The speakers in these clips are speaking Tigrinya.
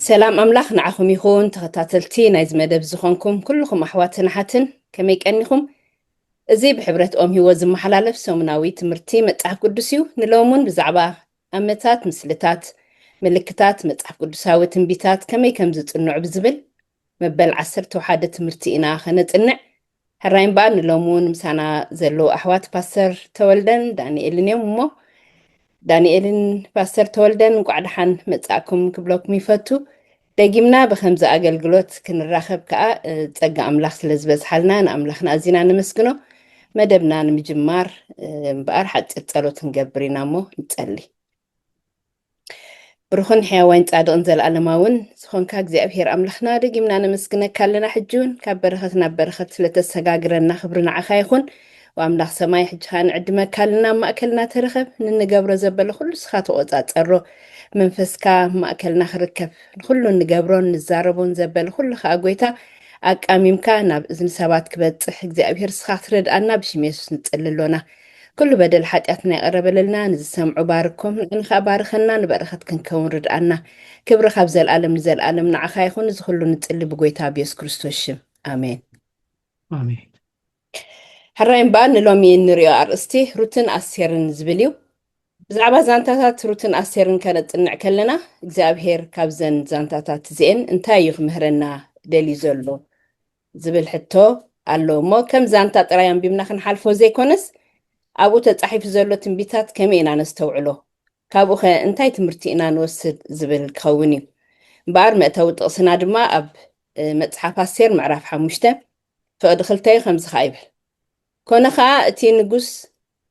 ሰላም ኣምላኽ ንዓኹም ይኹን። ተኸታተልቲ ናይዚ መደብ ዝኾንኩም ኩልኹም ኣሕዋትን ኣሓትን፣ ከመይ ቀኒኹም? እዚ ብሕብረት ኦም ህይወት ዝመሓላለፍ ሰሙናዊ ትምህርቲ መጽሓፍ ቅዱስ እዩ። ንሎሙን ብዛዕባ ኣመታት፣ ምስልታት፣ ምልክታት፣ መጽሓፍ ቅዱሳዊ ትንቢታት ከመይ ከም ዝጽንዑ ብዝብል መበል ዓሰርተ ሓደ ትምህርቲ ኢና ከነጽንዕ። ሕራይ እምበኣር ንሎሚ እውን ምሳና ዘለዉ ኣሕዋት ፓስተር ተወልደን ዳንኤልን እዮም። እሞ ዳንኤልን ፓስተር ተወልደን እንቋዕ ደሓን መጻእኩም ክብለኩም ይፈቱ። ደጊምና ብኸምዚ ኣገልግሎት ክንራኸብ ከኣ ጸጋ ኣምላኽ ስለ ዝበዝሓልና ንኣምላኽና ኣዚና ነመስግኖ። መደብና ንምጅማር እምበኣር ሓጺር ጸሎት ክንገብር ኢና እሞ ንጸሊ። ብሩኽን ሕያዋይን ጻድቕን ዘለኣለማውን ዝኾንካ እግዚኣብሔር ኣምላኽና ደጊምና ነመስግነካ ኣለና። ሕጂ እውን ካብ በረኸት ናብ በረኸት ስለተሰጋግረና ክብሪ ንዓኻ ይኹን። ወኣምላኽ ሰማይ ሕጂ ኸኣ ንዕድመካ ኣለና። ኣብ ማእከልና ተረኸብ፣ ንንገብሮ ዘበለ ኩሉ ንስኻ ተቖጻጸሮ። መንፈስካ ኣብ ማእከልና ክርከብ፣ ንኹሉ እንገብሮን ንዛረቦን ዘበለ ኩሉ ኸኣ ጐይታ ኣቃሚምካ ናብ እዝኒ ሰባት ክበጽሕ እግዚኣብሔር ንስኻ ክትረድኣና ብሽም የሱስ ንጽሊ ኣሎና። ኩሉ በደል ሓጢኣትና ይቐረበለልና፣ ንዝሰምዑ ባርኮም፣ ንዓና ኸኣ ባርኸና፣ ንበረኸት ክንከውን ርድኣና። ክብሪ ካብ ዘለኣለም ንዘለኣለም ንዓኻ ይኹን። እዚ ኩሉ ንጽሊ ብጎይታ ብየሱስ ክርስቶስ ሽም። ኣሜን። ኣሜን። ሕራይ እምበኣር ንሎሚ እንሪኦ ኣርእስቲ ሩትን ኣስቴርን ዝብል እዩ። ብዛዕባ ዛንታታት ሩትን ኣስቴርን ከነጽንዕ ከለና እግዚኣብሔር ካብዘን ዛንታታት እዚኤን እንታይ እዩ ክምህረና ደልዩ ዘሎ ዝብል ሕቶ ኣሎ እሞ ከም ዛንታ ጥራይ ኣንቢብና ክንሓልፎ ዘይኮነስ ኣብኡ ተጻሒፉ ዘሎ ትንቢታት ከመይ ኢና ነስተውዕሎ? ካብኡ ኸ እንታይ ትምህርቲ ኢና ንወስድ ዝብል ክኸውን እዩ። እምበኣር መእተዊ ጥቕስና ድማ ኣብ መጽሓፍ ኣስቴር ምዕራፍ ሓሙሽተ ፍቕዲ ክልተ እዩ። ከምዚ ኸኣ ይብል፣ ኮነ ኸኣ እቲ ንጉስ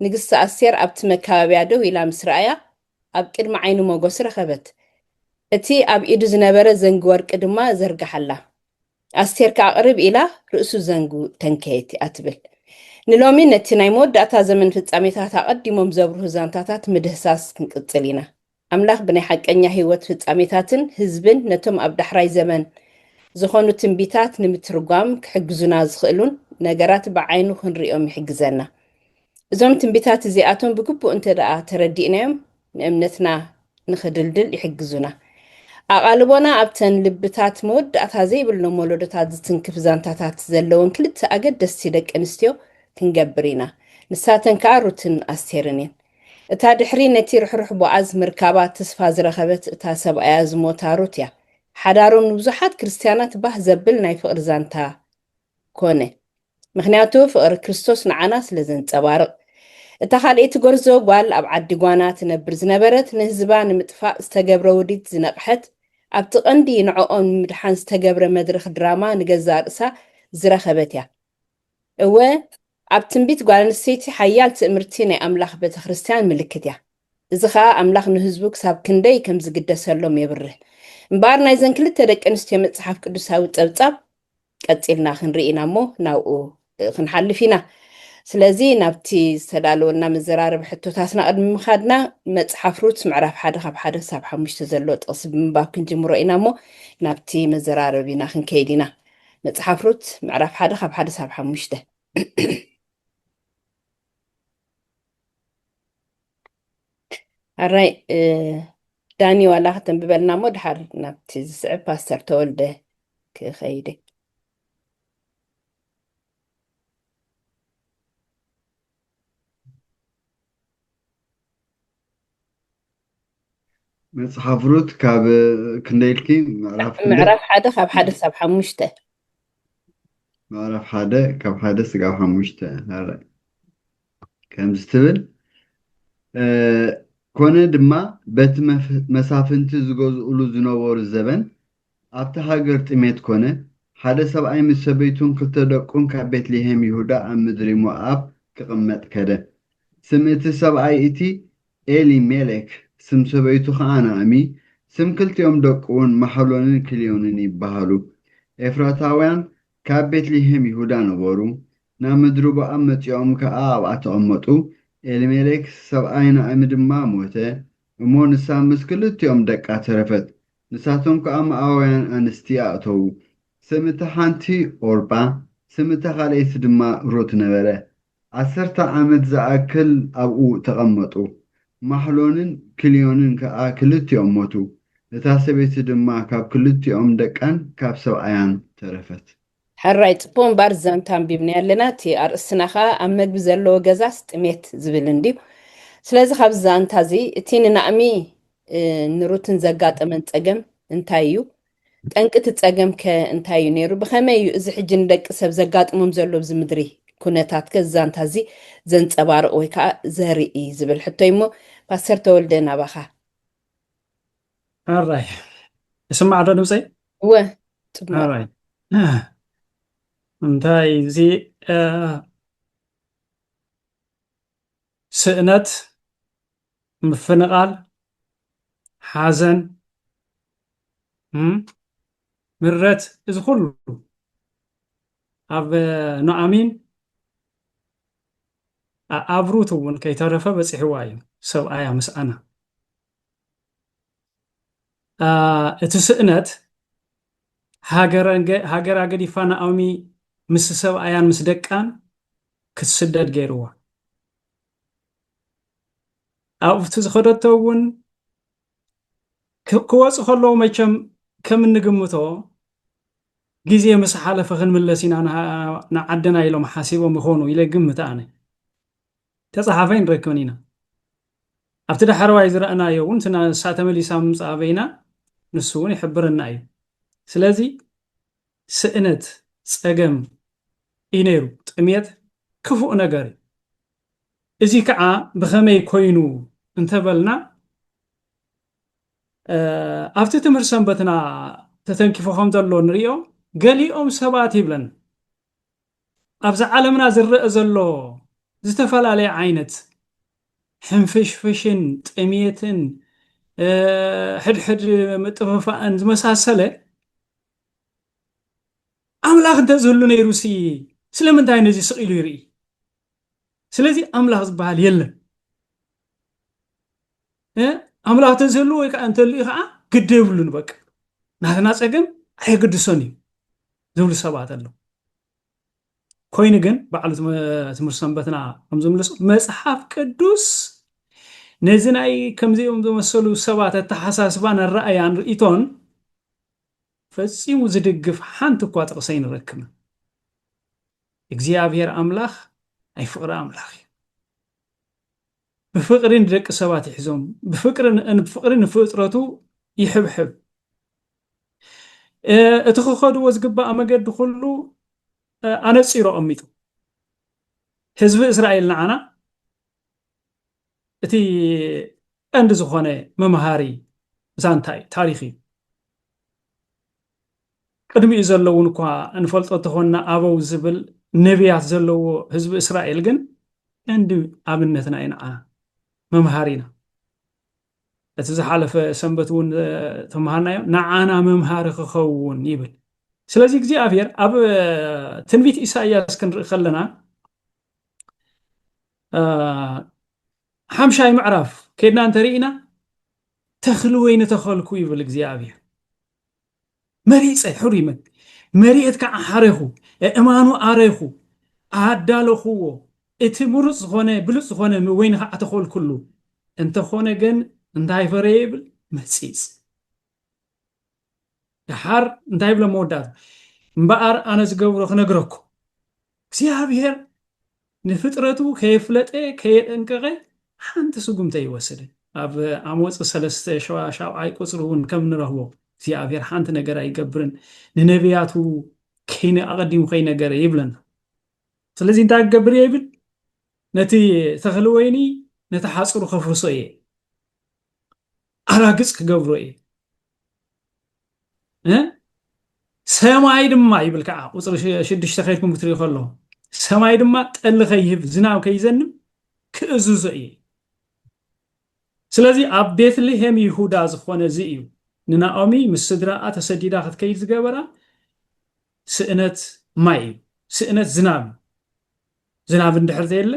ንግስቲ ኣስቴር ኣብቲ መካበብያ ደው ኢላ ምስ ረኣያ ኣብ ቅድሚ ዓይኑ ሞጎስ ረኸበት። እቲ ኣብ ኢዱ ዝነበረ ዘንጊ ወርቂ ድማ ዘርግሓላ። ኣስቴር ከኣ ቅርብ ኢላ ርእሱ ዘንጉ ተንከየት እያ ትብል። ንሎሚ ነቲ ናይ መወዳእታ ዘመን ፍጻሜታት ኣቐዲሞም ዘብርሁ ዛንታታት ምድህሳስ ክንቅጽል ኢና። ኣምላኽ ብናይ ሓቀኛ ህይወት ፍጻሜታትን ህዝብን ነቶም ኣብ ዳሕራይ ዘመን ዝኾኑ ትንቢታት ንምትርጓም ክሕግዙና ዝኽእሉን ነገራት ብዓይኑ ክንርእዮም ይሕግዘና። እዞም ትንቢታት እዚኣቶም ብግቡእ እንተ ደኣ ተረዲእናዮም ንእምነትና ንኽድልድል ይሕግዙና። ኣቓልቦና ኣብተን ልብታት መወዳእታ ዘይብሎም ወለዶታት ዝትንክፍ ዛንታታት ዘለወን ክልተ ኣገደስቲ ደቂ ኣንስትዮ ክንገብር ኢና። ንሳተን ከኣ ሩትን ኣስቴርን እየን። እታ ድሕሪ ነቲ ርሕሩሕ ቦኣዝ ምርካባ ተስፋ ዝረኸበት እታ ሰብኣያ ዝሞታ ሩት እያ። ሓዳሮም ንብዙሓት ክርስትያናት ባህ ዘብል ናይ ፍቕሪ ዛንታ ኮነ። ምኽንያቱ ፍቕሪ ክርስቶስ ንዓና ስለ ዘንጸባርቕ። እታ ካልኣይቲ ጎርዞ ጓል ኣብ ዓዲ ጓና ትነብር ዝነበረት ንህዝባ ንምጥፋእ ዝተገብረ ውዲት ዝነቕሐት ኣብቲ ቀንዲ ንዕኦም ንምድሓን ዝተገብረ መድረኽ ድራማ ንገዛእ ርእሳ ዝረኸበት እያ። እወ ኣብ ትንቢት ጓል ኣንስተይቲ ሓያል ትእምርቲ ናይ ኣምላኽ ቤተ ክርስትያን ምልክት እያ። እዚ ኸኣ ኣምላኽ ንህዝቡ ክሳብ ክንደይ ከም ዝግደሰሎም የብርህ። እምበኣር ናይዘን ክልተ ደቂ ኣንስትዮ መጽሓፍ ቅዱሳዊ ጸብጻብ ቀጺልና ክንርኢ ኢና እሞ ናብኡ ክንሓልፍ ኢና። ስለዚ ናብቲ ዝተዳለወልና መዘራረቢ ሕቶታትና ቅድሚ ምኻድና መጽሓፍ ሩት ምዕራፍ ሓደ ካብ ሓደ ክሳብ ሓሙሽተ ዘሎ ጥቕሲ ብምንባብ ክንጅምሮ ኢና እሞ ናብቲ መዘራረቢና ክንከይድ ኢና። መጽሓፍ ሩት ምዕራፍ ሓደ ካብ ሓደ ክሳብ ሓሙሽተ። ኣራይ ዳኒ ዋላ ከተንብበልና እሞ ድሓር ናብቲ ዝስዕብ ፓስተር ተወልደ ክኸይድ። መጽሓፍ ሩት ካብ ክንደይ ኢልኪ? ምዕራፍ ክንደይ? ምዕራፍ ሓደ ካብ ሓደ ሳብ ሓሙሽተ። ምዕራፍ ሓደ ካብ ሓደ ስጋብ ሓሙሽተ። ኣረ። ከምዚ ትብል፣ እ፣ ኮነ ድማ በቲ መፍ-፣ መሳፍንቲ ዝገዝኡሉ ዝነበሩ ዘበን ኣብቲ ሃገር ጥሜት ኮነ። ሓደ ሰብኣይ ምስ ሰበይቱን ክልተ ደቁን ካብ ቤትልሄም ይሁዳ ኣብ ምድሪ ሞኣብ ክቕመጥ ከደ። ስም እቲ ሰብኣይ እቲ ኤሊሜሌክ፣ ስም ሰበይቱ ኸኣ ናእሚ፣ ስም ክልቲኦም ደቁ እውን ማሕሎንን ክልዮንን ይበሃሉ። ኤፍራታውያን ካብ ቤትልሄም ይሁዳ ነበሩ። ናብ ምድሪ ሞኣብ መጺኦም ከኣ ኣብኣ ተቐመጡ። ኤሊሜሌክ ሰብኣይ ናእሚ ድማ ሞተ። እሞ ንሳ ምስ ክልቲኦም ደቃ ተረፈት። ንሳቶም ከኣ ሞኣባውያን ኣንስቲ ኣእተዉ። ስም እታ ሓንቲ ኦርጳ፣ ስም እታ ካልኣይቲ ድማ ሩት ነበረ። ዓሰርተ ዓመት ዝኣክል ኣብኡ ተቐመጡ። ማሕሎንን ክልዮንን ከኣ ክልቲኦም ሞቱ። እታ ሰበይቲ ድማ ካብ ክልቲኦም ደቃን ካብ ሰብኣያን ተረፈት። ሕራይ ጽቡቕ እምበር ዛንታ ኣንቢብና ኣለና። እቲ ኣርእስትና ኸኣ ኣብ መግቢ ዘለዎ ገዛስ ጥሜት ዝብል እንድዩ። ስለዚ ካብዚ ዛንታ እዚ እቲ ንናእሚ ንሩትን ዘጋጠመን ጸገም እንታይ እዩ? ጠንቂ እቲ ጸገም ከ እንታይ እዩ ነይሩ? ብኸመይ እዩ እዚ ሕጂ ንደቂ ሰብ ዘጋጥሞም ዘሎ ኣብዚ ምድሪ ኩነታት ከ ዛንታ እዚ ዘንጸባርቕ ወይ ከዓ ዘርኢ ዝብል ሕቶ እሞ ፓስተር ተወልደ ናባኻ። ኣራይ እስማዕ ዶ ድምፀይ? እወ ጽቡቕ። ኣራይ እንታይ እዚ ስእነት፣ ምፍንቓል፣ ሓዘን፣ ምረት፣ እዚ ኩሉ ኣብ ኑኣሚን ኣብ ሩት እውን ከይተረፈ በፂሕዋ እዩ። ሰብኣያ ምስኣና እቲ ስእነት ሃገራ ገዲፋ ናኦሚ ምስ ሰብኣያን ምስ ደቃን ክትስደድ ገይርዋ። ኣብቲ ዝኸደቶ እውን ክወፁ ከለዉ መቸም ከም እንግምቶ ግዜ ምስ ሓለፈ ክንምለስ ኢና ንዓድና ኢሎም ሓሲቦም ይኾኑ ኢለ ግምት ኣነ። ተፃሓፈ ንረክብን ኢና። ኣብቲ ዳሕረዋይ ዝረኣናዮ እውን ንሳ ተመሊሳ ምምፃኣ በይና ንሱ እውን ይሕብረና እዩ። ስለዚ ስእነት ፀገም እዩ ነይሩ። ጥሜት ክፉእ ነገር እዩ። እዚ ከዓ ብኸመይ ኮይኑ እንተበልና ኣብቲ ትምህርቲ ሰንበትና ተተንኪፎ ከም ዘሎ ንሪኦ። ገሊኦም ሰባት ይብለን ኣብዚ ዓለምና ዝረአ ዘሎ ዝተፈላለየ ዓይነት ሕንፍሽፍሽን ጥሜትን ሕድሕድ ምጥፍፋእን ዝመሳሰለ ኣምላኽ እንተዝህሉ ነይሩ ሲ ስለምንታይ ነዚ ስቕ ኢሉ ይርኢ? ስለዚ ኣምላኽ ዝበሃል የለን። ኣምላኽ እንተዝህሉ ወይ ከዓ እንተልዩ ከዓ ግደ የብሉን። በቃ ናትና ፀገም ኣየገድሶን እዩ ዝብሉ ሰባት ኣለዉ። ኮይኑ ግን ባዕሉ ትምህርቲ ሰንበትና ከምዝምልሶ መፅሓፍ ቅዱስ ነዚ ናይ ከምዚኦም ዝመሰሉ ሰባት ኣተሓሳስባን ኣረኣያን ርእቶን ፈፂሙ ዝድግፍ ሓንቲ እኳ ጥቕሲ ኣይንረክብን። እግዚኣብሔር ኣምላኽ ናይ ፍቕሪ ኣምላኽ እዩ። ብፍቕሪ ንደቂ ሰባት ይሕዞም፣ ብፍቕሪ ንፍጥረቱ ይሕብሕብ። እቲ ክኸድዎ ዝግባእ መገዲ ኩሉ ኣነፂሩ ኣቐሚጡ። ህዝቢ እስራኤል ንዓና እቲ ቀንዲ ዝኾነ መምሃሪ ዛንታ እዩ፣ ታሪኽ እዩ። ቅድሚኡ ዘለውን እኳ እንፈልጦ እንተኾንና ኣበው ዝብል ነቢያት ዘለዎ ህዝቢ እስራኤል ግን ቀንዲ ኣብነትና እዩ፣ ንዓና መምሃሪና። እቲ ዝሓለፈ ሰንበት እውን ተምሃርናዮ ንዓና መምሃሪ ክኸውን ይብል። ስለዚ እግዚኣብሔር ኣብ ትንቢት ኢሳያስ ክንርኢ ከለና ሓምሻይ ምዕራፍ ከድና እንተርኢና ተኽሊ ወይኒ ተኸልኩ ይብል እግዚኣብሔር። መሪፀ ሕሩይ መን መሬት ከዓ ሓረኹ፣ እእማኑ ኣረኹ፣ ኣዳለኹዎ። እቲ ምሩፅ ዝኾነ ብሉፅ ዝኾነ ወይኒ ከዓ ተኸልኩሉ። እንተኾነ ግን እንታይ ፈረየ ይብል? መፂፅ። ደሓር እንታይ ይብሎ መወዳእታ? እምበኣር ኣነ ዝገብሮ ክነግረኩም። እግዚኣብሔር ንፍጥረቱ ከየፍለጠ ከየጠንቀቐ ሓንቲ ስጉምቲ ኣይወሰደን። ኣብ ኣሞፅ ሰለስተ ሸውዓይ ቁፅሪ እውን ከም ንረኽቦ እግዚኣብሔር ሓንቲ ነገር ኣይገብርን፣ ንነቢያቱ ኣቐዲሙ ከይነገረ ይብለና። ስለዚ እንታይ ክገብር እየ ይብል? ነቲ ተኽሊ ወይኒ ነቲ ሓፅሩ ከፍርሶ እየ፣ ኣራግፅ ክገብሮ እየ። ሰማይ ድማ ይብል ከዓ ቁፅሪ ሽዱሽተ ከይድኩም ክትሪኢ ከለኹ ሰማይ ድማ ጠሊ ከይህብ ዝናብ ከይዘንብ ክእዝዞ እየ። ስለዚ ኣብ ቤትልሄም ይሁዳ ዝኾነ እዚ እዩ ንናኦሚ ምስ ስድራኣ ተሰዲዳ ክትከይድ ዝገበራ ስእነት ማይ እዩ፣ ስእነት ዝናብ እዩ። ዝናብ እንድሕር ዘየለ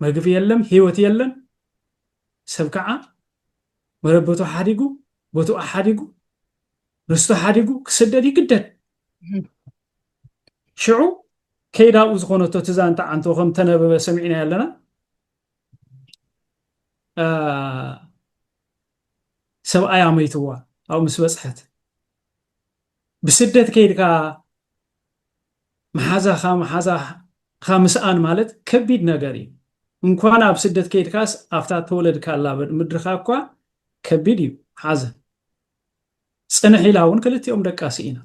መግቢ የለን፣ ህይወት የለን። ሰብ ከዓ መረበቱ ሓዲጉ፣ ቦትኡ ሓዲጉ፣ ርስቱ ሓዲጉ ክስደድ ይግደድ። ሽዑ ከይዳኡ ዝኾነቶ ትዛን ተዓንቶ ከም ተነበበ ሰሚዕና ኣለና። ሰብኣያ መይትዋ፣ ኣብኡ ምስ በፅሐት፣ ብስደት ከይድካ መሓዛኻ መሓዛኻ ምስኣን ማለት ከቢድ ነገር እዩ። እንኳን ኣብ ስደት ከይድካስ ኣብታ ተወለድካላ ምድርኻ እኳ ከቢድ እዩ ሓዘን። ፅንሕ ኢላ እውን ክልቲኦም ደቃ ስኢና።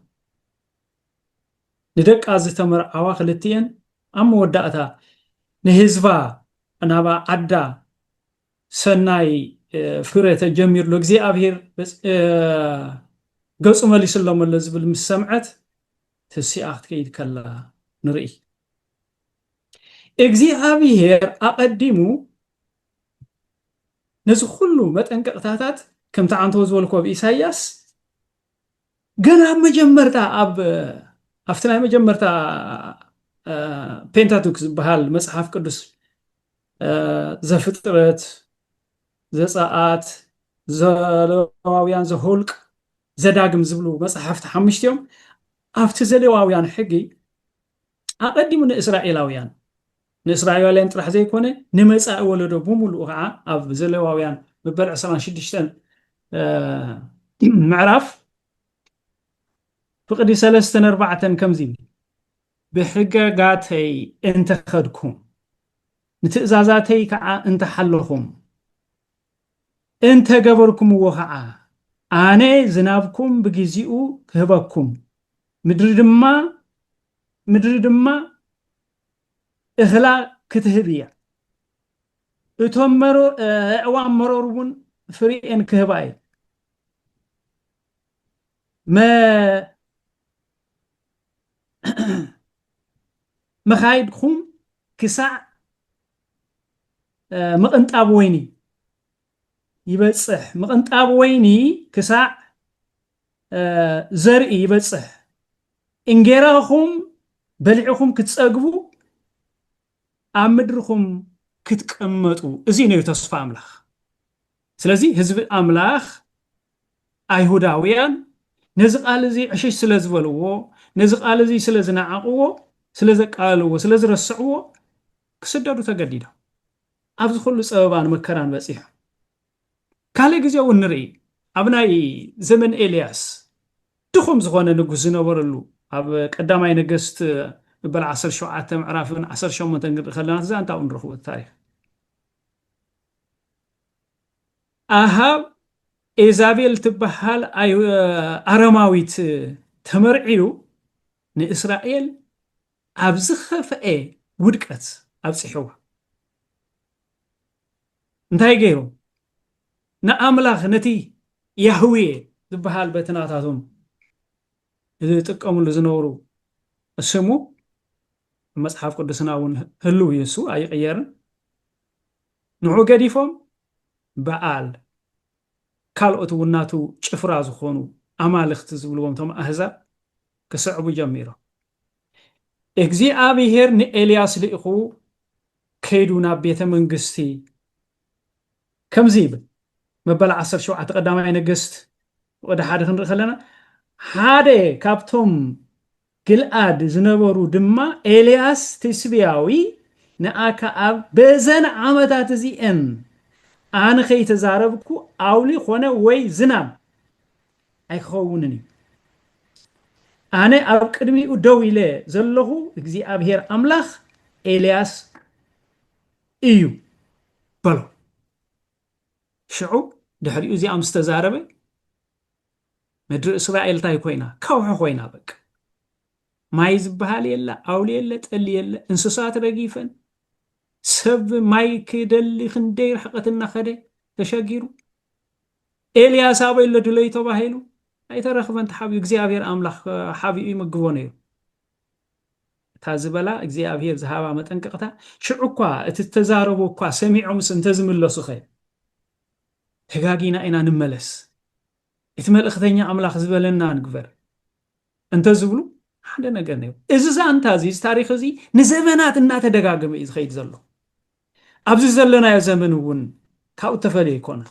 ንደቃ ዝተመርዓዋ ክልቲኤን ኣብ መወዳእታ ንህዝባ ናባ ዓዳ ሰናይ ፍረ ተጀሚርሉ እግዚኣብሔር ገጹ መሊስሎም ኣሎ ዝብል ምስ ሰምዐት ትሲኣ ክትከይድ ከላ ንርኢ። እግዚኣብሔር ኣቐዲሙ ነዚ ኩሉ መጠንቀቕታታት ከምቲ ዓንተቦ ዝበልኩ ኣብ ኢሳያስ ገና ኣብ መጀመርታ ኣብ ኣብቲ ናይ መጀመርታ ፔንታቱክ ዝበሃል መጽሓፍ ቅዱስ ዘፍጥረት፣ ዘጸኣት፣ ዘሌዋውያን፣ ዘኍልቅ፣ ዘዳግም ዝብሉ መጽሓፍቲ ሓሙሽቲኦም ኣብቲ ዘሌዋውያን ሕጊ ኣቐዲሙ ንእስራኤላውያን ንእስራኤላውያን ጥራሕ ዘይኮነ ንመጻኢ ወለዶ ብምሉኡ ከዓ ኣብ ዘሌዋውያን መበል ዕስራን ሽዱሽተን ምዕራፍ ፍቕዲ ሰለስተን ኣርባዕተን ከምዚ ይብል፣ ብሕገጋተይ እንተኸድኩም ንትእዛዛተይ ከዓ እንተሓለኹም እንተገበርኩምዎ ከዓ ኣነ ዝናብኩም ብግዚኡ ክህበኩም ምድሪ ድማ ምድሪ ድማ እኽላ ክትህብ እያ። እቶም መሮ- ኣዕዋም መሮር እውን ፍሪኤን ክህባ እየ። መ- መኻይድኩም ክሳዕ ምቕንጣብ ወይኒ ይበጽሕ፣ ምቕንጣብ ወይኒ ክሳዕ ዘርኢ ይበጽሕ፣ እንጌራኹም በሊዕኹም ክትጸግቡ ኣብ ምድርኹም ክትቅመጡ። እዚ ነዩ ተስፋ ኣምላኽ። ስለዚ ህዝቢ ኣምላኽ ኣይሁዳውያን ነዚ ቃል እዚ ዕሽሽ ስለ ዝበልዎ፣ ነዚ ቃል እዚ ስለ ዝነዓቕዎ፣ ስለ ዘቃለልዎ፣ ስለ ዝረስዕዎ ክስደዱ ተገዲዶም። ኣብዚ ኩሉ ጸበባን መከራን በጺሖም። ካልእ ግዜ እውን ንርኢ። ኣብ ናይ ዘመን ኤልያስ ድኹም ዝኾነ ንጉስ ዝነበረሉ ኣብ ቀዳማይ ነገስት መበል ዓሰርተ ሸውዓተ ምዕራፍን ዓሰርተ ሸሞንተን ክንርኢ ከለና ዛንታኡ ንረኽቦ ታሪኽ። ኣሃብ ኤዛቤል ትበሃል ኣይ- ኣረማዊት ተመርዕዩ ንእስራኤል ኣብ ዝኸፍአ ውድቀት ኣብፅሕዋ። እንታይ ገይሮም? ንኣምላኽ ነቲ ያህዌ ዝበሃል በትናታቶም ዝጥቀምሉ ዝነበሩ ስሙ መጽሓፍ ቅዱስና እውን ህልው እዩ፣ እሱ ኣይቕየርን። ንዑ ገዲፎም በዓል ካልኦት እውን ናቱ ጭፍራ ዝኾኑ ኣማልኽቲ ዝብልዎም እቶም ኣህዛብ ክስዕቡ ጀሚሮም። እግዚኣብሔር ንኤልያስ ልኢኹ ከይዱ ናብ ቤተ መንግስቲ ከምዚ ይብል። መበል ዓሰርተ ሸውዓተ ቀዳማይ ነገስት ወደ ሓደ ክንርኢ ከለና ሓደ ካብቶም ግልኣድ ዝነበሩ ድማ ኤልያስ ቲስብያዊ ንኣከኣብ በዘን ዓመታት እዚኤን ኣነ ከይተዛረብኩ ኣውሊ ኾነ ወይ ዝናብ ኣይክኸውንን እዩ። ኣነ ኣብ ቅድሚኡ ደው ኢለ ዘለኹ እግዚኣብሔር ኣምላኽ ኤልያስ እዩ በሎ። ሽዑ ድሕሪኡ እዚኣ ምስ ተዛረበ ምድሪ እስራኤል እንታይ ኮይና? ከውሒ ኮይና በቃ። ማይ ዝበሃል የለ፣ ኣውሊ የለ፣ ጠሊ የለ፣ እንስሳት ረጊፈን፣ ሰብ ማይ ክደሊ ክንደይ ርሕቐት እናኸደ ተሸጊሩ። ኤልያስ ኣበይ ኣሎ ድለዩ ተባሂሉ ኣይተረኽበን ተሓቢኡ፣ እግዚኣብሔር ኣምላኽ ሓቢኡ ይምግቦ ነይሩ። እታ ዝበላ እግዚኣብሔር ዝሃባ መጠንቀቕታ ሽዑ እኳ እቲ ዝተዛረቦ እኳ ሰሚዖምስ እንተዝምለሱኸ ተጋጊና ኢና ንመለስ። እቲ መልእኽተኛ ኣምላኽ ዝበለና ንግበር እንተዝብሉ ሓደ ነገር ነይሩ። እዚ ዛንታ እዚ፣ እዚ ታሪኽ እዚ ንዘመናት እናተደጋገመ እዩ ዝኸይድ ዘሎ። ኣብዚ ዘለናዮ ዘመን እውን ካብኡ እተፈልየ ኣይኮነ።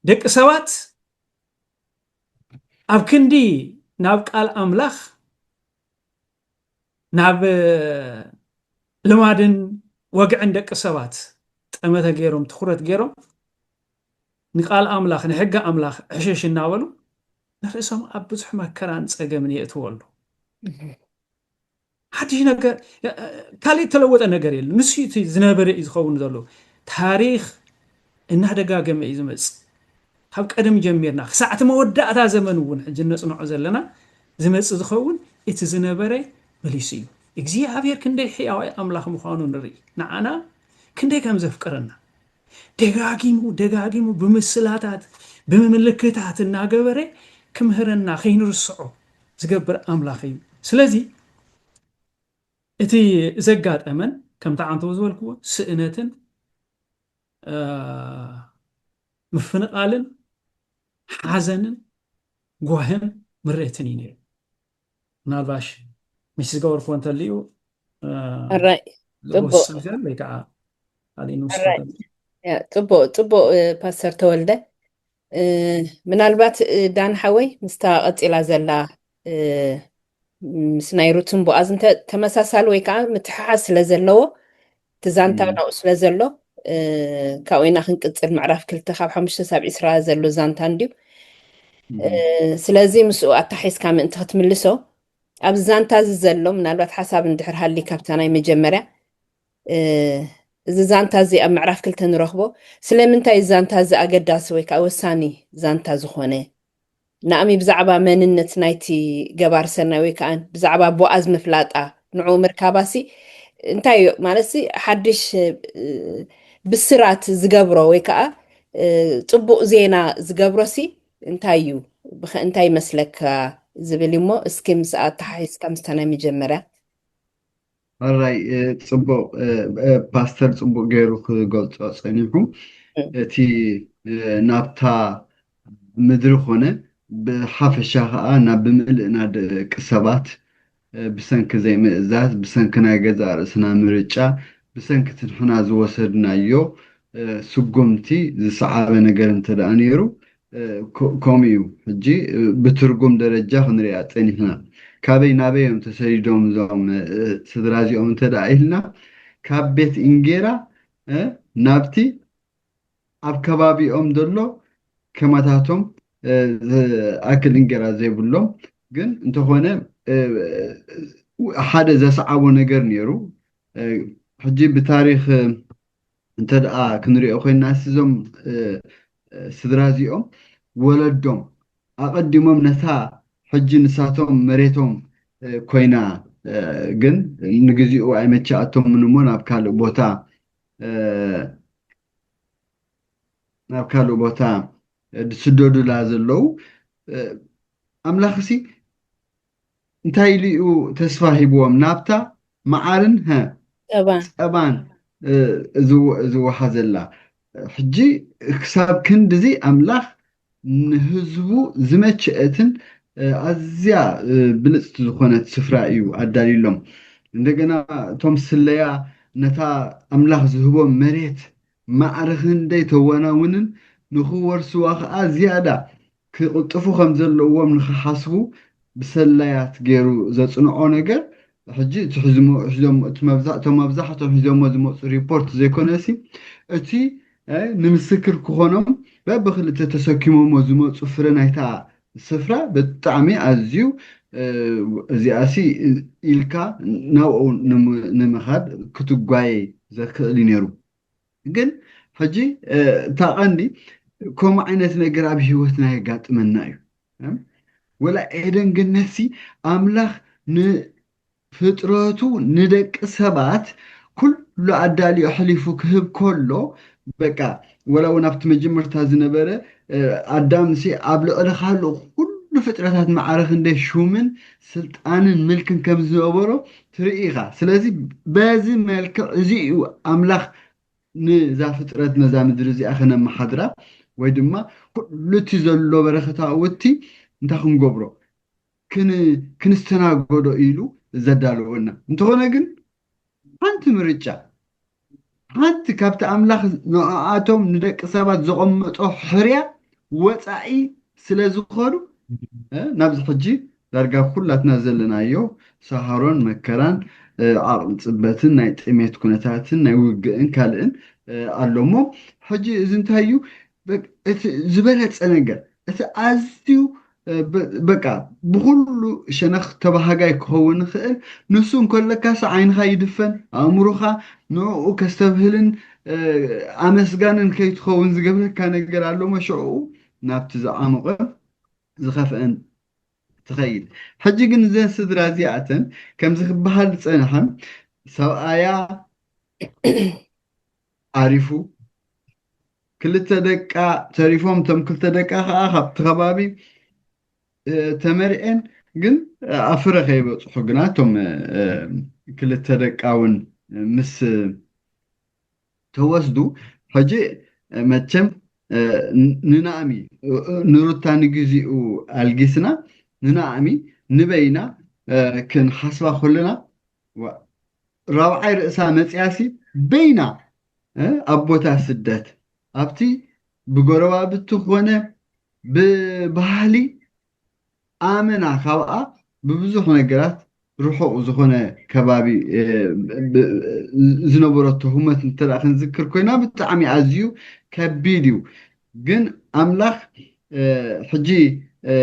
ደቂ ሰባት ኣብ ክንዲ ናብ ቃል ኣምላኽ ናብ ልማድን ወግዕን ደቂ ሰባት ጠመተ ገይሮም ትኹረት ገይሮም ንቃል ኣምላኽ፣ ንሕጊ ኣምላኽ ዕሽሽ እናበሉ ንርእሶም ኣብ ብዙሕ መከራን ጸገምን የእትዎ ኣለዉ። ሓድሽ ነገር፣ ካልእ እተለወጠ ነገር የለን። ንሱ እቲ ዝነበረ እዩ ዝኸውን ዘሎ። ታሪኽ እናደጋገመ እዩ ዝመጽእ። ካብ ቀደም ጀሚርና ክሳዕ እቲ መወዳእታ ዘመን እውን ሕጂ እነጽንዖ ዘለና ዝመጽእ ዝኸውን እቲ ዝነበረ መሊሱ እዩ። እግዚኣብሔር ክንደይ ሕያዋይ ኣምላኽ ምዃኑ ንርኢ። ንዓና ክንደይ ከም ዘፍቅረና ደጋጊሙ ደጋጊሙ ብምስላታት ብምልክታት እናገበረ ክምህረና ከይንርስዖ ዝገብር ኣምላኽ እዩ። ስለዚ እቲ ዘጋጠመን ከምቲ ዓንተው ዝበልክዎ ስእነትን እ፣ ምፍንቓልን ሓዘንን ጓህን ምሬትን እዩ ነይሩ። ምናልባሽ ምስ ዝገበርክዎ እንተልዩ እ፣ ሕራይ ጽቡቕ ዝወስድ ነገር ወይ ከዓ ካልእ ንውስድ ሕራይ ነገር። ያ፣ ጽቡቕ ጽቡቕ እ፣ ፓስተር ተወልደ እ፣ ምናልባት እ፣ ዳን ሓወይ ምስታ ቀጺላ ዘላ እ፣ ምስ ናይ ሩትን ቦኣዝ እንተ ተመሳሳሊ ወይ ከዓ ምትሕሓዝ ስለ ዘለዎ እቲ ዛንታ እም፣ ናብኡ ስለ ዘሎ እ፣ ካብኡ ኢና ክንቅጽል ምዕራፍ ክልተ ካብ ሓሙሽተ ሳብ ዒስራ ዘሎ ዛንታ እንድዩ እ፣ እም፣ ስለዚ ምስኡ ኣታሒዝካ ምእንቲ ክትምልሶ ኣብዚ ዛንታ እዚ ዘሎ ምናልባት ሓሳብ እንድሕር ሃሊ ካብታ ናይ መጀመርያ እ፣ እዚ ዛንታ እዚ ኣብ ምዕራፍ ክልተ ንረኽቦ ስለምንታይ እዚ ዛንታ እዚ ኣገዳሲ ወይ ከዓ ወሳኒ ዛንታ ዝኾነ ናእሚ ብዛዕባ መንነት ናይቲ ገባር ሰናይ ወይ ከዓ ብዛዕባ ቦኣዝ ምፍላጣ ንዕኡ ምርካባሲ እንታይ እዩ ማለትሲ ሓድሽ እ፣ ብስራት ዝገብሮ ወይ ከዓ እ፣ ፅቡቅ ዜና ዝገብሮሲ እንታይ እዩ ብኸ እንታይ ይመስለካ ዝብል እሞ እስኪ ምስ ኣተሓሒዝካ ምስታ ናይ መጀመርያ ሕራይ እ፣ ጽቡቅ እ፣ እ፣ ፓስተር ጽቡቅ ገይሩ ክገልጾ ጸኒሑ እ፣ እቲ እ፣ ናብታ ምድሪ ኮነ ብሓፈሻ ከዓ ናብ ብምልእና ደቂ ሰባት እ፣ ብሰንኪ ዘይምእዛዝ ብሰንኪ ናይ ገዛእ ርእስና ምርጫ ብሰንኪ እቲ ንሕና ዝወሰድናዮ እ፣ ስጉምቲ ዝሰዓበ ነገር እንተ ደኣ ነይሩ እ፣ ኮ- ከምኡ እዩ። ሕጂ እ፣ ብትርጉም ደረጃ ክንሪኣ ጸኒሕና። ካበይ ናበይ እዮም ተሰዲዶም እዞም እ፣ ስድራ እዚኦም እንተ ደኣ ኢልና ካብ ቤት እንጌራ እ፣ ናብቲ ኣብ ከባቢኦም ዘሎ ከማታቶም እ፣ ዝኣክል እንጌራ ዘይብሎም ግን እንተኾነ እ፣ ሓደ ዘሰዓቦ ነገር ነይሩ። እ፣ ሕጂ ብታሪኽ እ፣ እንተ ደኣ ክንሪኦ ኮይና እዞም እ፣ እ፣ ስድራ እዚኦም ወለዶም ኣቐዲሞም ነታ ሕጂ ንሳቶም መሬቶም እ፣ ኮይና እ፣ ግን ንግዚኡ ኣይመቻኣቶምን እሞ ናብ ካልእ ቦታ እ፣ ናብ ካልእ ቦታ እ፣ ዝስደዱላ ዘለዉ እ፣ ኣምላኽሲ እንታይ ኢሉ እዩ ተስፋ ሂብዎም ናብታ መዓርን ሀ ጸባን ጸባን እ፣ ዝወ- ዝወሓዘላ ሕጂ ክሳብ ክንድዚ ኣምላኽ ንህዝቡ ዝመቸአትን እ፣ ኣዝያ እ፣ ብልፅቲ ዝኾነት ስፍራ እዩ ኣዳልዩሎም። እንደገና እቶም ስለያ ነታ ኣምላኽ ዝህቦም መሬት ማዕረ ክንደይ ተወናውንን ንኽወርስዋ ከዓ ዝያዳ ክቕልጥፉ ከም ዘለዎም ንኽሓስቡ ብሰላያት ገይሩ ዘፅንዖ ነገር ሕጂ እቲ ሒዝሞ ሒዞም እቲ መብዛ እቶም መብዛሕቶም ሒዞሞ ዝመፁ ሪፖርት ዘይኮነሲ እቲ እ፣ ንምስክር ክኾኖም በብክልተ ተሰኪሞሞ ዝመፁ ፍረ ናይታ ስፍራ ብጣዕሚ ኣዝዩ እ፣ እዚኣሲ ኢልካ ናብኡ ንም- ንምኻድ ክትጓየ ዘክእል እዩ ነይሩ። ግን ሕጂ እ፣ እታ ቀንዲ ከምኡ ዓይነት ነገር ኣብ ህይወትና የጋጥመና እዩ። እም? ወላ ኤደን ገነትሲ ኣምላኽ ንፍጥረቱ ንደቂ ሰባት ኩሉ ኣዳልዩ ኣሕሊፉ ክህብ ከሎ በቃ ወላ እውን ኣብቲ መጀመርታ ዝነበረ እ፣ ኣዳምሲ ኣብ ልዕሊ ካልእ ኩሉ ፍጥረታት ማዕረ ክንደይ ሹምን ስልጣንን ምልክን ከም ዝነበሮ ትርኢ ኢኻ። ስለዚ በዚ መልክዕ እዚ እዩ ኣምላኽ ንዛ ፍጥረት ነዛ ምድሪ እዚኣ ከነመሓድራ ወይ ድማ ኩሉ እቲ ዘሎ በረከታዊ እቲ እንታይ ክንገብሮ ክን- ክንስተናገዶ ኢሉ ዘዳለወና እንተኾነ ግን ሓንቲ ምርጫ ሓንቲ ካብቲ ኣምላኽ ንኣቶም ንደቂ ሰባት ዘቐመጦ ሕርያ ወፃኢ ስለ ዝኾኑ እ፣ ናብዚ ሕጂ ዳርጋ ኩላትና ዘለናዮ ሳሃሮን መከራን እ፣ ዓቕሊ ፅበትን ናይ ጥሜት ኩነታትን ናይ ውግእን ካልእን እ፣ ኣሎ እሞ ሕጂ እዚ እንታይ እዩ በ- እቲ ዝበለጸ ነገር፣ እቲ ኣዝዩ እ፣ በ- በቃ ብኩሉ ሸነኽ ተባሃጋይ ክኸውን ይኽእል። ንሱ እንከለካስ ዓይንኻ ይድፈን፣ ኣእምሮኻ ንዕኡ ከስተብህልን እ፣ ኣመስጋንን ከይትኸውን ዝገብረካ ነገር ኣሎ እሞ ሽዕኡ ናብቲ ዝዓሞቐ ዝኸፍአን ትኸይድ። ሕጂ ግን እዘን ስድራ እዚኣተን ከምዚ ክበሃል ዝጸንሐ ሰብኣያ ዓሪፉ፣ ክልተ ደቃ ተሪፎም፣ እቶም ክልተ ደቃ ከዓ ካብቲ ከባቢ እ፣ ተመርኤን ግን ኣብ ፍረ ከይበፅሑ ግና እቶም እ፣ ክልተ ደቃ እውን ምስ ተወስዱ ሕጂ መቸም እ፣ ንናእሚ እ፣ ንሩታ ንግዚኡ ኣልጊስና ንናእሚ ንበይና እ፣ ክንሓስባ ከለና ዋ- ራብዓይ ርእሳ መፅያሲ በይና እ፣ ኣብ ቦታ ስደት ኣብቲ ብጎረባብቲ ኮነ ብባህሊ ኣመና ካብኣ ብብዙሕ ነገራት ርሑቕ ዝኾነ ከባቢ እ፣ ብ- ዝነበረቶ ህሞት እንተ ደኣ ክንዝክር ኮይና ብጣዕሚ ኣዝዩ ከቢድ እዩ። ግን ኣምላኽ እ፣ ሕጂ እ፣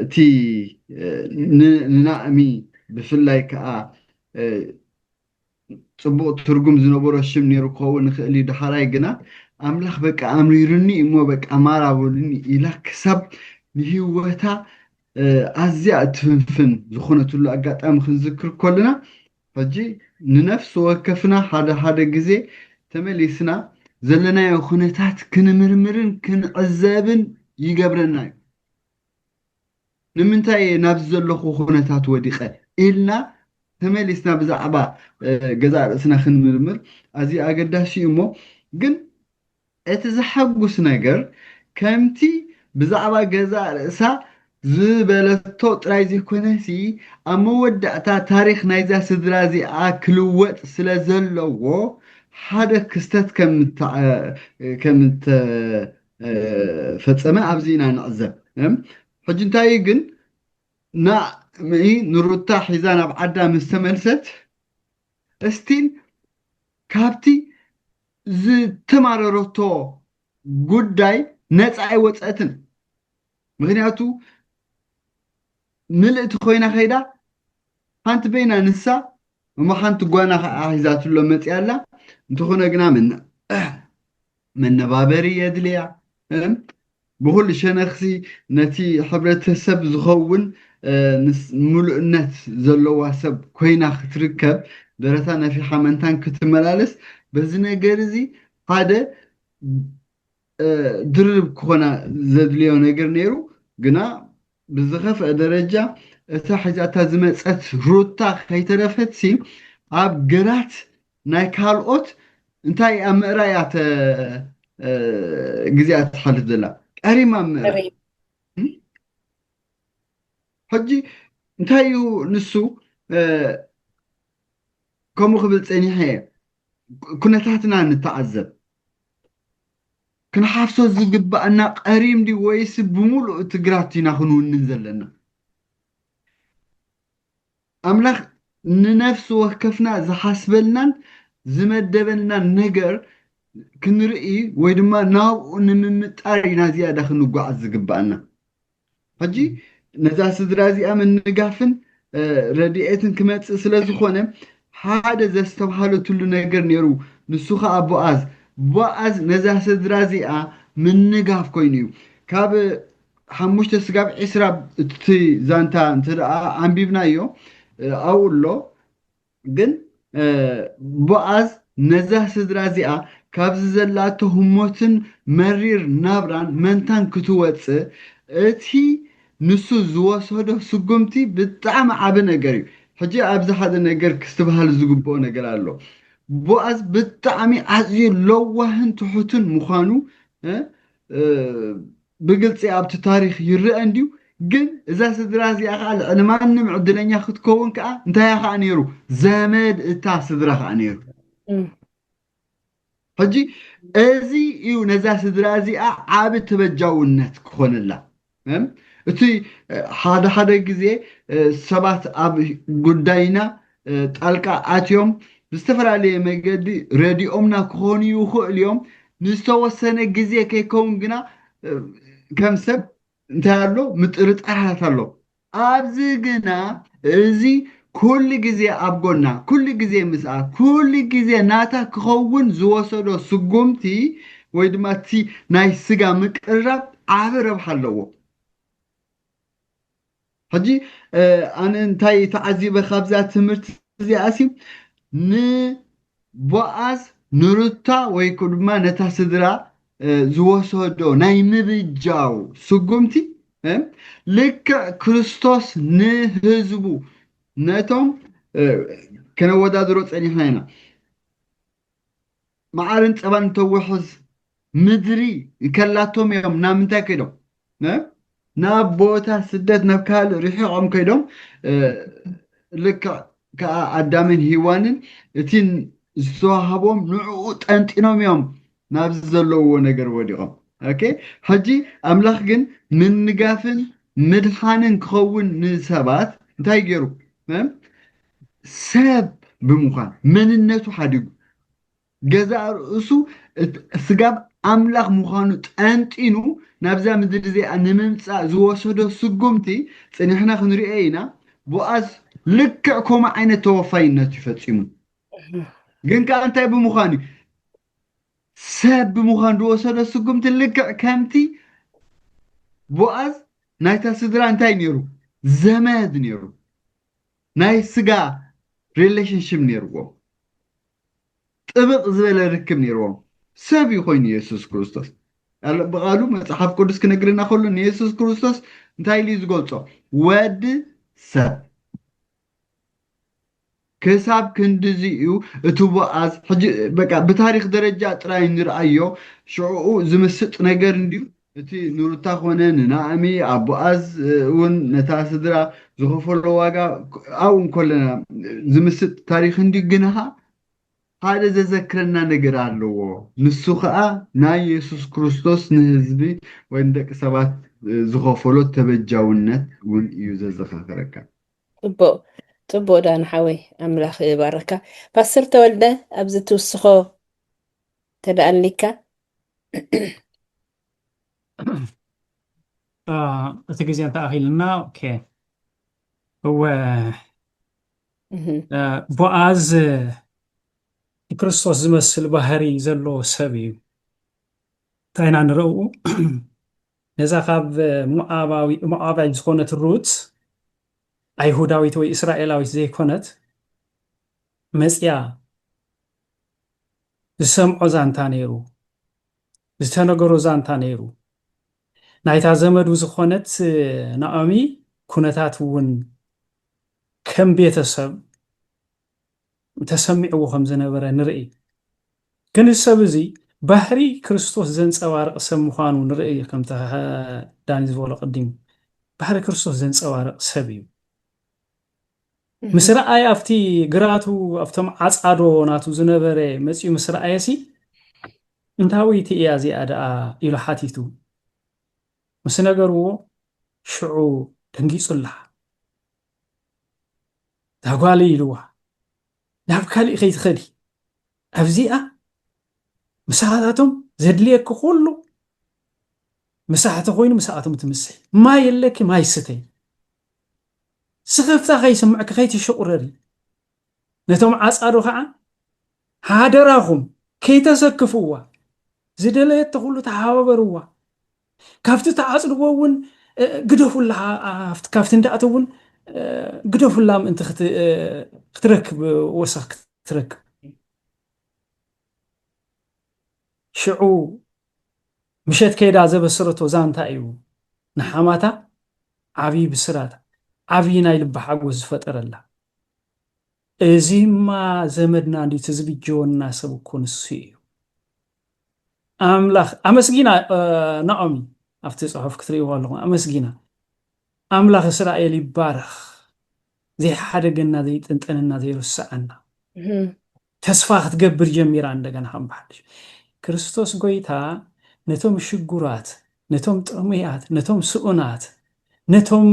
እቲ እ፣ ን- ንናእሚ ብፍላይ ከዓ እ፣ ፅቡቕ ትርጉም ዝነበሮ ሽም ነይሩ ክኸውን ይኽእል እዩ። ዳሕራይ ግና ኣምላኽ በቃ ኣምሪሩኒ እሞ በቃ ማራ በሉኒ ኢላ ክሳብ ንህይወታ እ፣ ኣዝያ እትፍንፍን ዝኾነትሉ ኣጋጣሚ ክንዝክር ከለና ሕጂ ንነፍሲ ወከፍና ሓደ ሓደ ግዜ ተመሊስና ዘለናዮ ኩነታት ክንምርምርን ክንዕዘብን ይገብረና እዩ። ንምንታይ እየ ናብዚ ዘለኹ ኩነታት ወዲቐ ኢልና ተመሊስና ብዛዕባ እ፣ ገዛእ ርእስና ክንምርምር ኣዝዩ ኣገዳሲ እዩ። እሞ ግን እቲ ዘሐጉስ ነገር ከምቲ ብዛዕባ ገዛእ ርእሳ ዝበለቶ ጥራይ ዘይኮነሲ ኣብ መወዳእታ ታሪክ ናይዛ ስድራ እዚኣ ክልወጥ ስለ ዘለዎ ሓደ ክስተት ከም እተ- ከም እተፈጸመ ኣብዚ ኢና ንዕዘብ። እም፣ ሕጂ እንታይ እዩ ግን ናእሚ ንሩታ ሒዛ ናብ ዓዳ ምስ ተመልሰት እስቲል ካብቲ ዝተማረረቶ ጉዳይ ነፃ ኣይወፀእትን። ምክንያቱ ምልእቲ ኮይና ከይዳ ሓንቲ በይና ንሳ እሞ ሓንቲ ጓና ከዓ ሒዛትሎ መፅያ ኣላ። እንተኾነ ግና መነ- መነባበሪ የድልያ። እም፣ ብኹሉ ሸነኽሲ ነቲ ሕብረተሰብ ዝኸውን እ፣ ንስ- ምሉእነት ዘለዋ ሰብ ኮይና ክትርከብ ደረታ ነፊሓ መንታን ክትመላለስ በዚ ነገር እዚ ሓደ እ፣ ድርብ ክኾና ዘድልዮ ነገር ነይሩ። ግና ብዝኸፍአ ደረጃ እታ ሒዛታ ዝመፀት ሩታ ከይተረፈትሲ ኣብ ግራት ናይ ካልኦት እንታይ ኣብ ምእራይ እያ ተ- እ፣ ግዜኣ ትሓልፍ ዘላ ቀሪማ ኣብ ምእራይ። ሕጂ እንታይ እዩ ንሱ እ፣ ከምኡ ክብል ፀኒሐ እየ። ኩነታትና ንተዓዘብ። ክንሓፍሶ ዝግባእና ቀሪም ድዩ ወይስ ብምሉእ እቲ ግራት ኢና ክንውንን ዘለና? ኣምላኽ ንነፍሲ ወከፍና ዝሓስበልናን ዝመደበልናን ነገር ክንርኢ ወይ ድማ ናብኡ ንምምጣር ኢና ዝያዳ ክንጓዓዝ ዝግባኣና። ሕጂ ነዛ ስድራ እዚኣ ምንጋፍን እ፣ ረድኤትን ክመፅእ ስለ ዝኾነ ሓደ ዘስተብሃለትሉ ነገር ነይሩ። ንሱ ከዓ ቦኣዝ ቦኣዝ ነዛ ስድራ እዚኣ ምንጋፍ ኮይኑ እዩ። ካብ ሓሙሽተ ስጋብ ዒስራ እቲ ዛንታ እንተ ደኣ ኣንቢብናዮ እ፣ ኣብኡ ኣሎ። ግን እ፣ ቦኣዝ ነዛ ስድራ እዚኣ ካብዚ ዘላቶ ህሞትን መሪር ናብራን መንታን ክትወፅእ እቲ ንሱ ዝወሰዶ ስጉምቲ ብጣዕሚ ዓቢ ነገር እዩ። ሕጂ ኣብዚ ሓደ ነገር ክስትብሃል ዝግብኦ ነገር ኣሎ። ቦኣዝ ብጣዕሚ ኣዝዩ ለዋህን ትሑትን ምዃኑ እ፣ እ፣ ብግልፂ ኣብቲ ታሪክ ይረአ እንድዩ። ግን እዛ ስድራ እዚኣ ከዓ ልዕሊ ማንም ዕድለኛ ክትከውን ከዓ እንታይ ከዓ ነይሩ? ዘመድ እታ ስድራ ከዓ ነይሩ። ሕጂ እዚ እዩ ነዛ ስድራ እዚኣ ዓቢ ተበጃውነት ክኾነላ። እም፣ እቲ እ፣ ሓደ ሓደ ግዜ እ፣ ሰባት ኣብ ጉዳይና እ፣ ጣልቃ ኣትዮም ብዝተፈላለየ መገዲ ረዲኦምና ክኾኑ ይኽእሉ እዮም። ንዝተወሰነ ግዜ ከይከውን ግና ከም ሰብ እንታይ ኣሎ? ምጥርጣራት ኣሎ። ኣብዚ ግና እዚ ኩሉ ግዜ ኣብ ጎና፣ ኩሉ ግዜ ምስኣ፣ ኩሉ ግዜ ናታ ክኸውን ዝወሰዶ ስጉምቲ ወይ ድማ እቲ ናይ ስጋ ምቅርራብ ዓቢ ረብሓ ኣለዎ። ሕጂ ኣነ እንታይ ተዓዚበ ካብዛ ትምህርቲ እዚኣሲ ንቦኣዝ ንሩታ ወይ ድማ ነታ ስድራ ዝወሰዶ ናይ ምብጃው ስጉምቲ ልክዕ ክርስቶስ ንህዝቡ ነቶም ከነወዳድሮ ፀኒሕና ኢና። መዓርን ፀባን ተውሕዝ ምድሪ ከላቶም እዮም ናብ ምንታይ ከይዶም ናብ ቦታ ስደት ናብ ካልእ ርሒቆም ከይዶም ልክዕ ከዓ ኣዳምን ሂዋንን እቲ ዝተዋህቦም ንዕኡ ጠንጢኖም እዮም ናብዚ ዘለውዎ ነገር ወዲቖም። ኦኬ፣ ሕጂ ኣምላኽ ግን ምንጋፍን ምድሓንን ክኸውን ንሰባት እንታይ ገይሩ? ሰብ ብምዃን መንነቱ ሓዲጉ ገዛእ ርእሱ ስጋብ ኣምላኽ ምዃኑ ጠንጢኑ ናብዛ ምድሪ እዚኣ ንምምፃእ ዝወሰዶ ስጉምቲ ፅኒሕና ክንሪኦ ኢና። ቦኣዝ ልክዕ ከምኡ ዓይነት ተወፋይነት እዩ ፈፂሙ። ግን ከዓ እንታይ ብምዃን እዩ? ሰብ ብምዃን ዝወሰዶ ስጉምቲ ልክዕ ከምቲ ቦኣዝ ናይታ ስድራ እንታይ ነይሩ? ዘመድ ነይሩ። ናይ ስጋ ሪሌሽንሽፕ ነይርዎም። ጥብቕ ዝበለ ርክብ ነይርዎም። ሰብ እዩ ኮይኑ የሱስ ክርስቶስ። ብቓሉ መፅሓፍ ቅዱስ ክነግርና ከሎ ንየሱስ ክርስቶስ እንታይ ኢሉ እዩ ዝገልፆ? ወዲ ሰብ። ክሳብ ክንድዚ እዩ እቲ ቦኣዝ። ሕጂ በቃ ብታሪክ ደረጃ ጥራይ ንርኣዮ። ሽዕኡ ዝምስጥ ነገር እንድዩ። እቲ ንሩታ ኮነ ንናእሚ ኣብ ቦኣዝ እውን ነታ ስድራ ዝኸፈሎ ዋጋ ኣብኡ እንከለና ዝምስጥ ታሪክ እንድዩ። ግንኻ ሓደ ዘዘክረና ነገር ኣለዎ። ንሱ ከዓ ናይ የሱስ ክርስቶስ ንህዝቢ ወይ ንደቂ ሰባት ዝኸፈሎ ተበጃውነት እውን እዩ ዘዘኻኽረካ። ጽቡቕ ጽቡቕ ዳን ሓወይ ኣምላኽ ይባረካ። ፓስተር ተወልደ ኣብዚ ትውስኾ ተደኣሊካ እቲ ግዜ እንተኣኺልና ኦኬ እወ ቦኣዝ ንክርስቶስ ዝመስል ባህሪ ዘለዎ ሰብ እዩ። እንታይ ኢና ንረእኡ? ነዛ ካብ ሞዓባዊ ሞዓባይ ዝኾነት ሩት ኣይሁዳዊት ወይ እስራኤላዊት ዘይኮነት መፅያ ዝሰምዖ ዛንታ ነይሩ፣ ዝተነገሮ ዛንታ ነይሩ። ናይታ ዘመዱ ዝኾነት ናኦሚ ኩነታት እውን ከም ቤተሰብ ተሰሚዕዎ ከም ዝነበረ ንርኢ። ግን እዚ ሰብ እዚ ባህሪ ክርስቶስ ዘንፀባርቕ ሰብ ምዃኑ ንርኢ። ከምቲ ዳኒ ዝበሎ ቅድም ባህሪ ክርስቶስ ዘንፀባርቕ ሰብ እዩ። ምስ ረኣየ ኣብቲ ግራቱ ኣብቶም ዓፃዶ ናቱ ዝነበረ መፂኡ ምስ ረኣየ ሲ እንታወይቲ እያ እዚኣ ደኣ ኢሉ ሓቲቱ ምስ ነገርዎ ሽዑ ደንጊፁላ። እታ ጓል ኢልዋ ናብ ካሊእ ከይትኸዲ ኣብዚኣ ምሳኻታቶም ዘድልየኪ ኩሉ ምሳሕ ተኮይኑ ምሳኣቶም ትምስሒ ማይ የለኪ ማይ ስተይ ስኽፍታ ከይስምዕኪ ከይትሽቁረሪ ነቶም ዓፃዶ ከዓ ሓደራኹም ከይተሰክፍዋ ዝደለየቶ ኩሉ ተሓባበርዋ ካብቲ ተዓፅድዎ እውን ግደፉላ ካብቲ እንዳእተ እውን ግደፉላ ምእንቲ ክትረክብ ወሰኽ ክትረክብ ሽዑ ምሸት ከይዳ ዘበሰረቶ ዛንታ እዩ ንሓማታ ዓብዪ ብስራት ዓብዪ ናይ ልቢ ሓጎስ ዝፈጠረላ እዚማ ዘመድና እንዲ ትዝብጀወና ሰብ እኮ ንሱ እዩ ኣምላኽ ኣመስጊና ናኦሚ ኣብቲ ፅሑፍ ክትርእይዎ ኣለኹም ኣመስጊና ኣምላኽ እስራኤል ይባረኽ ዘይሓደገና ዘይጠንጠነና ዘይርስዓና ተስፋ ክትገብር ጀሚራ እንደገና ከም ብሓድሽ ክርስቶስ ጎይታ ነቶም ሽጉራት ነቶም ጥሙያት ነቶም ስኡናት ነቶም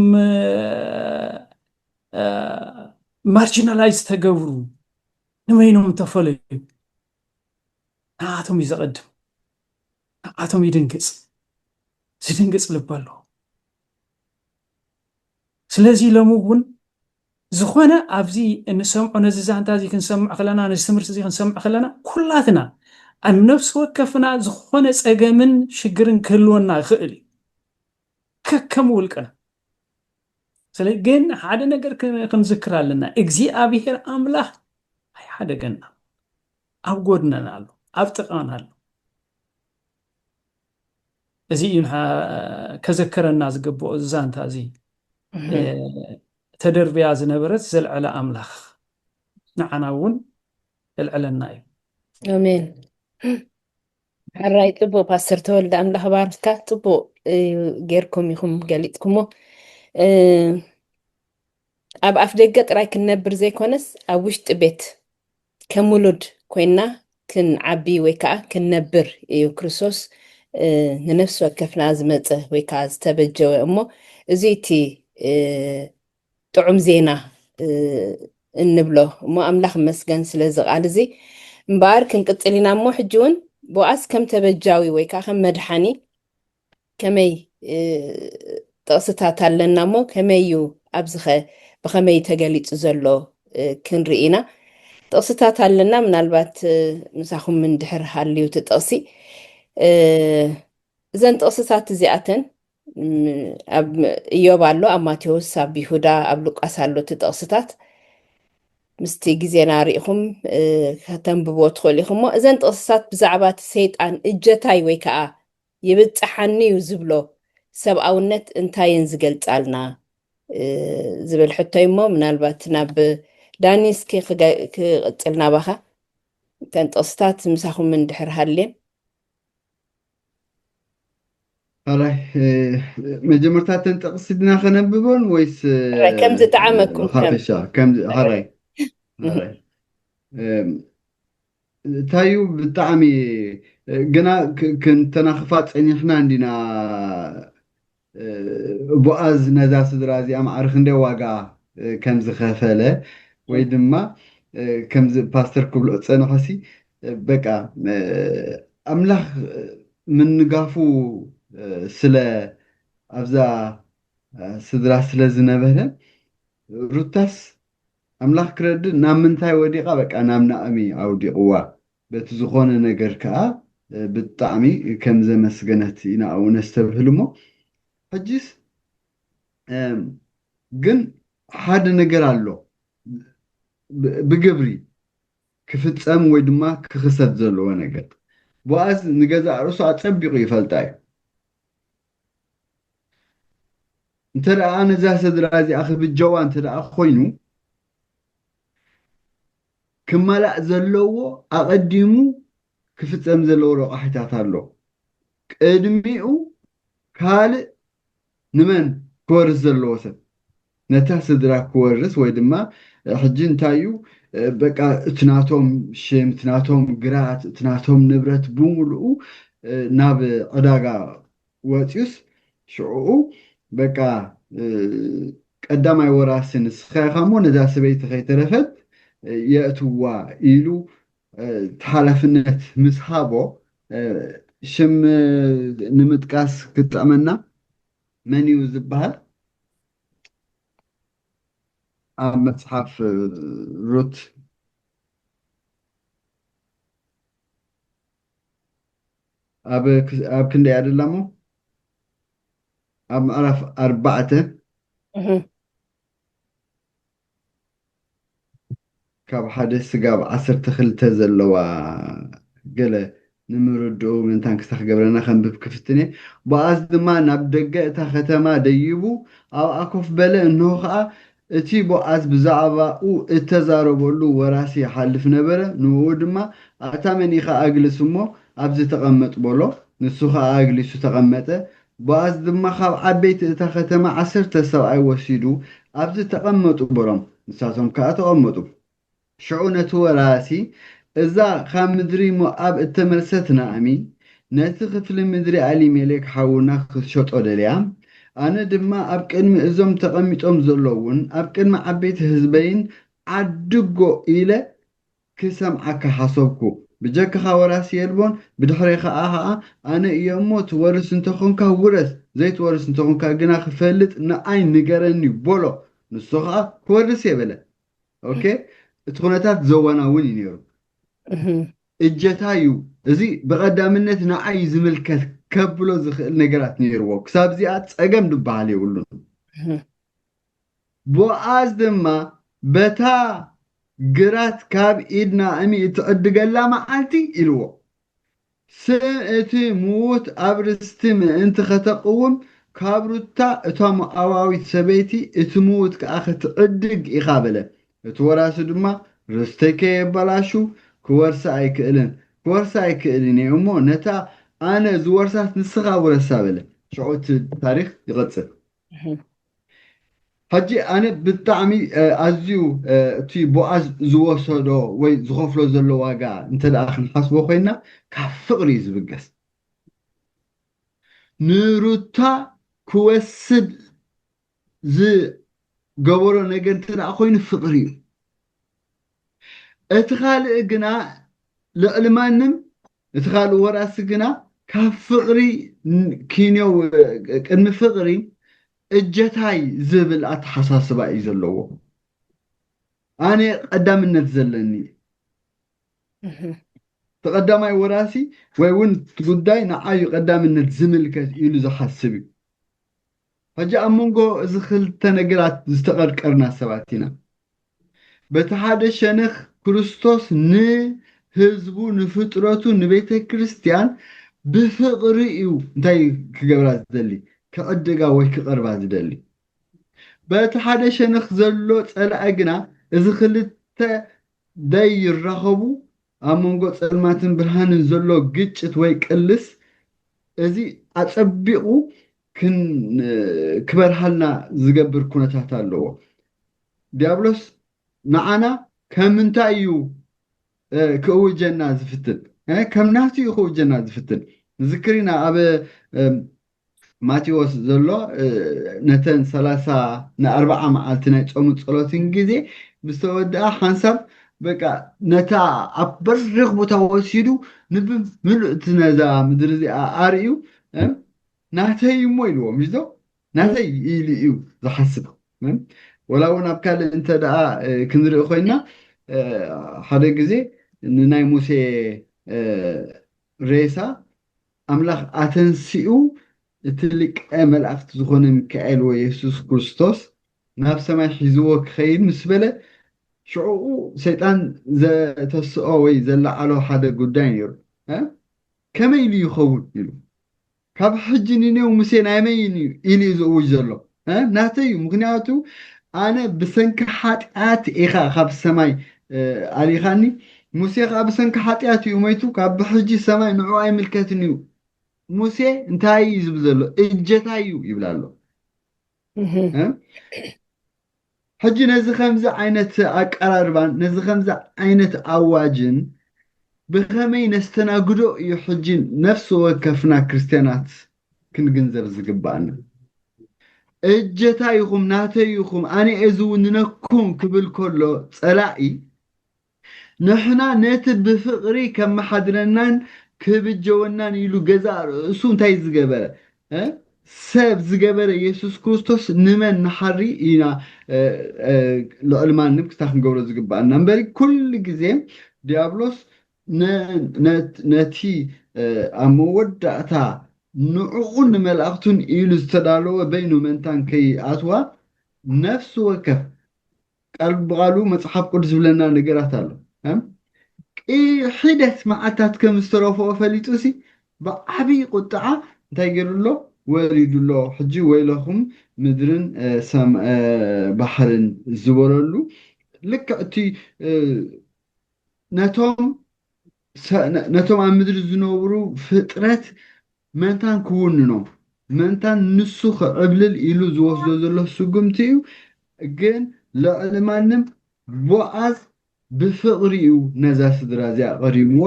ማርጂናላይዝ ተገብሩ ንበይኖም ተፈለዩ ንኣቶም እዩ ዘቐድም ኣቶም ይድንግጽ፣ ዝድንግጽ ልቢ ኣለዎ። ስለዚ ሎሚ እውን ዝኾነ ኣብዚ እንሰምዖ፣ ነዚ ዛንታ እዚ ክንሰምዕ ከለና፣ ነዚ ትምህርቲ እዚ ክንሰምዕ ከለና፣ ኩላትና ኣብ ነፍሲ ወከፍና ዝኾነ ጸገምን ሽግርን ክህልወና ይኽእል እዩ፣ ከከም ውልቅና። ስለ ግን ሓደ ነገር ክን-፣ ክንዝክር ኣለና፣ እግዚኣብሔር ኣምላኽ ኣይሓደገና፣ ኣብ ጎድነና ኣሎ፣ ኣብ ጥቓና ኣሎ። እዚ እዩ ንሓ-፣ ከዘከረና ዝግብኦ፣ እዚ ዛንታ እዚ። ተደርብያ ዝነበረት ዘልዐለ ኣምላኽ ንዓና እውን የልዕለና እዩ። ኣሜን። ሕራይ ጽቡቅ ፓስተር ተወልደ፣ ኣምላኽ ባርካ። ጽቡቅ እዩ ጌርኩም ኢኹም ገሊጽኩሞ። ኣብ ኣፍ ደገ ጥራይ ክንነብር ዘይኮነስ ኣብ ውሽጢ ቤት ከም ውሉድ ኮይና ክንዓቢ ወይ ከዓ ክንነብር እዩ። ክርስቶስ ንነፍሲ ወከፍና ዝመፀ ወይ ከዓ ዝተበጀወ እሞ፣ እዚ እቲ ጥዑም ዜና እንብሎ እሞ፣ ኣምላኽ መስገን ስለዚ ቃል እዚ። እምበኣር ክንቅፅል ኢና እሞ፣ ሕጂ እውን ቦኣስ ከም ተበጃዊ ወይ ከዓ ከም መድሓኒ ከመይ ጥቕስታት ኣለና እሞ፣ ከመይ እዩ ኣብዚኸ ብኸመይ ተገሊፁ ዘሎ ክንርኢ ኢና። ጥቕስታት ኣለና፣ ምናልባት ምሳኹም እንድሕር ሃልዩ እቲ ጥቕሲ። እዘን ጥቕስታት እዚኣተን ኣብ ኢዮብ ኣሎ፣ ኣብ ማቴዎስ፣ ኣብ ይሁዳ፣ ኣብ ሉቃስ ኣሎ እቲ ጥቕስታት። ምስቲ ግዜና ርኢኹም ከተንብብዎ ትኽእሉ ኢኹም። እሞ እዘን ጥቕስታት ብዛዕባ እቲ ሰይጣን እጀታይ ወይ ከዓ ይብጽሓኒ እዩ ዝብሎ ሰብኣውነት እንታይ እየን ዝገልጻልና ዝብል ሕቶ እዩ። እሞ ምናልባት ናብ ዳኒ እስኪ ክቅጽል ናባኻ። እተን ጥቕስታት ምሳኹም እንድሕር ሃልየን። ኣራይ፣ መጀመርታ እተን ጥቕሲ ድና ከነብበን ወይስ ከም ዝጠዓመኩም? ሓፈሻ ከም ሓራይ እንታይ እዩ? ብጣዕሚ ግና ክንተናኽፋ ጸኒሕና እንዲና። ቦኣዝ ነዛ ስድራ እዚኣ ማዕረ ክንደይ ዋጋ ከም ዝኸፈለ፣ ወይ ድማ ከምዚ ፓስተር ክብሎ ዝጸንሐሲ፣ በቃ ኣምላኽ ምንጋፉ ስለ ኣብዛ ስድራ ስለ ዝነበረ፣ ሩታስ ኣምላኽ ክረድእ ናብ ምንታይ ወዲቓ? በቃ ናብ ናእሚ ኣውዲቕዋ። በቲ ዝኾነ ነገር ከኣ ብጣዕሚ ከም ዘመስገነት ኢና ኣብኡ ነስተብህል። እሞ ሕጂስ ግን ሓደ ነገር ኣሎ ብግብሪ ክፍጸም ወይ ድማ ክኽሰት ዘለዎ ነገር። ቦኣዝ ንገዛእ ርእሱ ኣጸቢቑ ይፈልጣ እዩ። እንተ ደኣ ነዛ ስድራ እዚኣ ክብጀዋ እንተ ደኣ ኮይኑ፣ ክማላእ ዘለዎ ኣቐዲሙ ክፍጸም ዘለዎ ረቋሒታት ኣሎ። ቅድሚኡ ካልእ ንመን ክወርስ ዘለዎ ሰብ? ነታ ስድራ ክወርስ ወይ ድማ ሕጂ እንታይ እዩ፣ በቃ እቲ ናቶም ሽም፣ እቲ ናቶም ግራት፣ እቲ ናቶም ንብረት ብምሉኡ ናብ ዕዳጋ ወፂኡስ ሽዕኡ በቃ ቀዳማይ ወራሲ ንስኻ ኢኻ እሞ ነዛ ሰበይቲ ከይተረፈት የእትዋ ኢሉ እቲ ሓላፍነት ምስ ሃቦ፣ ሽም ንምጥቃስ ክጥዕመና፣ መን እዩ ዝበሃል? ኣብ መጽሓፍ ሩት ኣብ ክንደይ ኣደላሞ ኣብ ምዕራፍ ኣርባዕተ ካብ ሓደ ስጋብ ዓሰርተ ክልተ ዘለዋ ገለ ንምርድኡ ምእንታን ክሳ ክገብረና ከንብብ ክፍትን እየ። ቦኣዝ ድማ ናብ ደገ እታ ከተማ ደይቡ ኣብኣ ኮፍ በለ። እንሆ ኸኣ እቲ ቦኣዝ ብዛዕባኡ እተዛረበሉ ወራሲ ይሓልፍ ነበረ። ንእኡ ድማ ኣታ መን ኢኻ ኣግልስ እሞ ኣብዚ ተቐመጥ በሎ። ንሱ ኸኣ ኣግሊሱ ተቐመጠ። ቦኣዝ ድማ ካብ ዓበይቲ እታ ከተማ ዓሰርተ ሰብኣይ ወሲዱ ኣብዚ ተቐመጡ በሎም። ንሳቶም ከኣ ተቐመጡ። ሽዑ ነቲ ወራሲ እዛ ካብ ምድሪ ሞኣብ እተመልሰት ናእሚ ነቲ ክፍሊ ምድሪ ኣሊሜሌክ ሓውና ክትሸጦ ደልያ፣ ኣነ ድማ ኣብ ቅድሚ እዞም ተቐሚጦም ዘለዉን ኣብ ቅድሚ ዓበይቲ ህዝበይን ዓድጎ ኢለ ክሰምዓካ ሓሰብኩ። ብጀካኻ ወራሲ የልቦን፣ ብድሕሬ ኸኣ ኸኣ ኣነ እየ እሞ፣ ትወርስ እንተኾንካ ውረስ፣ ዘይትወርስ እንተኾንካ ግና ክፈልጥ ንኣይ ንገረኒ በሎ። ንሱ ኸኣ ክወርስ እየ በለ። ኦኬ፣ እቲ ኩነታት ዘዋናውን እዩ ነይሩ። እጀታ እዩ። እዚ ብቐዳምነት ንዓይ እዩ ዝምልከት ከብሎ ዝኽእል ነገራት ነይርዎ። ክሳብ እዚኣ ጸገም ዝበሃል የብሉን። ቦኣዝ ድማ በታ ግራት ካብ ኢድ ናእሚ እትዕድገላ መዓልቲ ኢልዎ። ስም እቲ ምዉት ኣብ ርስቲ ምእንቲ ኸተቕውም፣ ካብ ሩታ እታ ሞዓባዊት ሰበይቲ እቲ ምዉት ከኣ ክትዕድግ ኢኻ በለ። እቲ ወራሲ ድማ፣ ርስተይ ከየበላሹ ክወርሳ ኣይክእልን፣ ክወርሳ ኣይክእልን እየ እሞ፣ ነታ ኣነ ዝወርሳስ ንስኻ ውረሳ በለ። ሽዑ እቲ ታሪኽ ይቐጽል። ሕጂ ኣነ ብጣዕሚ ኣዝዩ እቲ ቦኣዝ ዝወሰዶ ወይ ዝኸፍሎ ዘሎ ዋጋ እንተ ደኣ ክንሓስቦ ኮይና፣ ካብ ፍቕሪ እዩ ዝብገስ። ንሩታ ክወስድ ዝገበሮ ነገር እንተ ደኣ ኮይኑ ፍቕሪ እዩ። እቲ ካልእ ግና ልዕሊ ማንም፣ እቲ ካልእ ወራሲ ግና ካብ ፍቕሪ ኪንዮ፣ ቅድሚ ፍቕሪ እጀታይ ዝብል ኣተሓሳስባ እዩ ዘለዎ። ኣነ ቀዳምነት ዘለኒ፣ ተቐዳማይ ወራሲ ወይ እውን እቲ ጉዳይ ንዓዩ ቀዳምነት ዝምልከት ኢሉ ዝሓስብ እዩ። ሕጂ ኣብ መንጎ እዚ ክልተ ነገራት ዝተቐርቀርና ሰባት ኢና። በቲ ሓደ ሸነኽ ክርስቶስ ንህዝቡ፣ ንፍጥረቱ፣ ንቤተ ክርስቲያን ብፍቕሪ እዩ እንታይ ክገብራ ዝደሊ፣ ክዕድጋ ወይ ክቐርባ ዝደሊ። በቲ ሓደ ሸነኽ ዘሎ ጸላኢ ግና እዚ ክልተ ደይራኸቡ ኣብ መንጎ ጸልማትን ብርሃንን ዘሎ ግጭት ወይ ቅልስ እዚ ኣጸቢቑ ክበርሃልና ዝገብር ኩነታት ኣለዎ። ዲያብሎስ ንዓና ከም እንታይ እዩ ክእውጀና ዝፍትን? ከም ናቱ እዩ ክእውጀና ዝፍትን። ንዝክር ኢና ኣብ ማቴዎስ ዘሎ ነተን ሰላሳ ንኣርባዓ መዓልቲ ናይ ጾምን ጸሎትን ግዜ ምስ ተወድኣ ሓንሳብ በቃ ነታ ኣብ በሪኽ ቦታ ወሲዱ ንብምልእቲ ነዛ ምድሪ እዚኣ ኣርእዩ ናተይ እሞ ኢልዎ ምሽቶ ናተይ ኢሉ እዩ ዝሓስብ። ወላ እውን ኣብ ካልእ እንተ ደኣ ክንርኢ ኮይና ሓደ ግዜ ንናይ ሙሴ ሬሳ ኣምላኽ ኣተንሲኡ እቲ ሊቀ መላእክቲ ዝኾነ ሚካኤል ወይ የሱስ ክርስቶስ ናብ ሰማይ ሒዝዎ ክኸይድ ምስ በለ ሽዑኡ ሰይጣን ዘተስኦ ወይ ዘለዓሎ ሓደ ጉዳይ ነይሩ። ከመይ ኢሉ ይኸውን ኢሉ ካብ ሕጂ ንኔው ሙሴ ናይ መይን እዩ ኢሉ እዩ ዝእውጅ ዘሎ ናተይ እዩ። ምክንያቱ ኣነ ብሰንኪ ሓጢኣት ኢኻ ካብ ሰማይ ኣሊኻኒ። ሙሴ ከዓ ብሰንኪ ሓጢኣት እዩ መይቱ፣ ካብ ብሕጂ ሰማይ ንዑ ኣይምልከትን እዩ። ሙሴ እንታይ እዩ ዝብል ዘሎ? እጀታ እዩ ይብል ኣሎ። ሕጂ ነዚ ከምዚ ዓይነት ኣቀራርባን ነዚ ከምዚ ዓይነት ኣዋጅን ብኸመይ ነስተናግዶ እዩ ሕጂ ነፍሲ ወከፍና ክርስትያናት ክንግንዘብ ዝግባኣና። እጀታ ይኹም ናተይ ይኹም ኣነ እየ ዝውንነኩም ክብል ከሎ ጸላኢ ንሕና ነቲ ብፍቕሪ ከመሓድረናን ክብጀወናን ኢሉ ገዛ ርእሱ እንታይ ዝገበረ ሰብ ዝገበረ የሱስ ክርስቶስ ንመን ንሓሪ ኢና ልዕሊ ማንም ክስታ ክንገብሮ ዝግባኣና እምበሪ ኩሉ ግዜ ዲያብሎስ ነቲ ኣብ መወዳእታ ንዕኡን ንመላእክቱን ኢሉ ዝተዳለወ በይኑ መንታን ከይኣትዋ ነፍሲ ወከፍ ቃል ብቃሉ መፅሓፍ ቅዱስ ዝብለና ነገራት ኣሎ። ሒደት መዓልታት ከም ዝተረፈኦ ፈሊጡ ሲ ብዓብዪ ቁጥዓ እንታይ ገይሩ ኣሎ? ወሪዱ ኣሎ። ሕጂ ወይለኹም ምድርን ባሕርን ዝበለሉ ልክዕ እቲ ነቶም ነቶም ኣብ ምድሪ ዝነብሩ ፍጥረት መንታን ክውንኖም መንታን ንሱ ክዕብልል ኢሉ ዝወስዶ ዘሎ ስጉምቲ እዩ። ግን ልዕሊ ማንም ቦኣዝ ብፍቕሪ እዩ ነዛ ስድራ እዚኣ ቀሪብዋ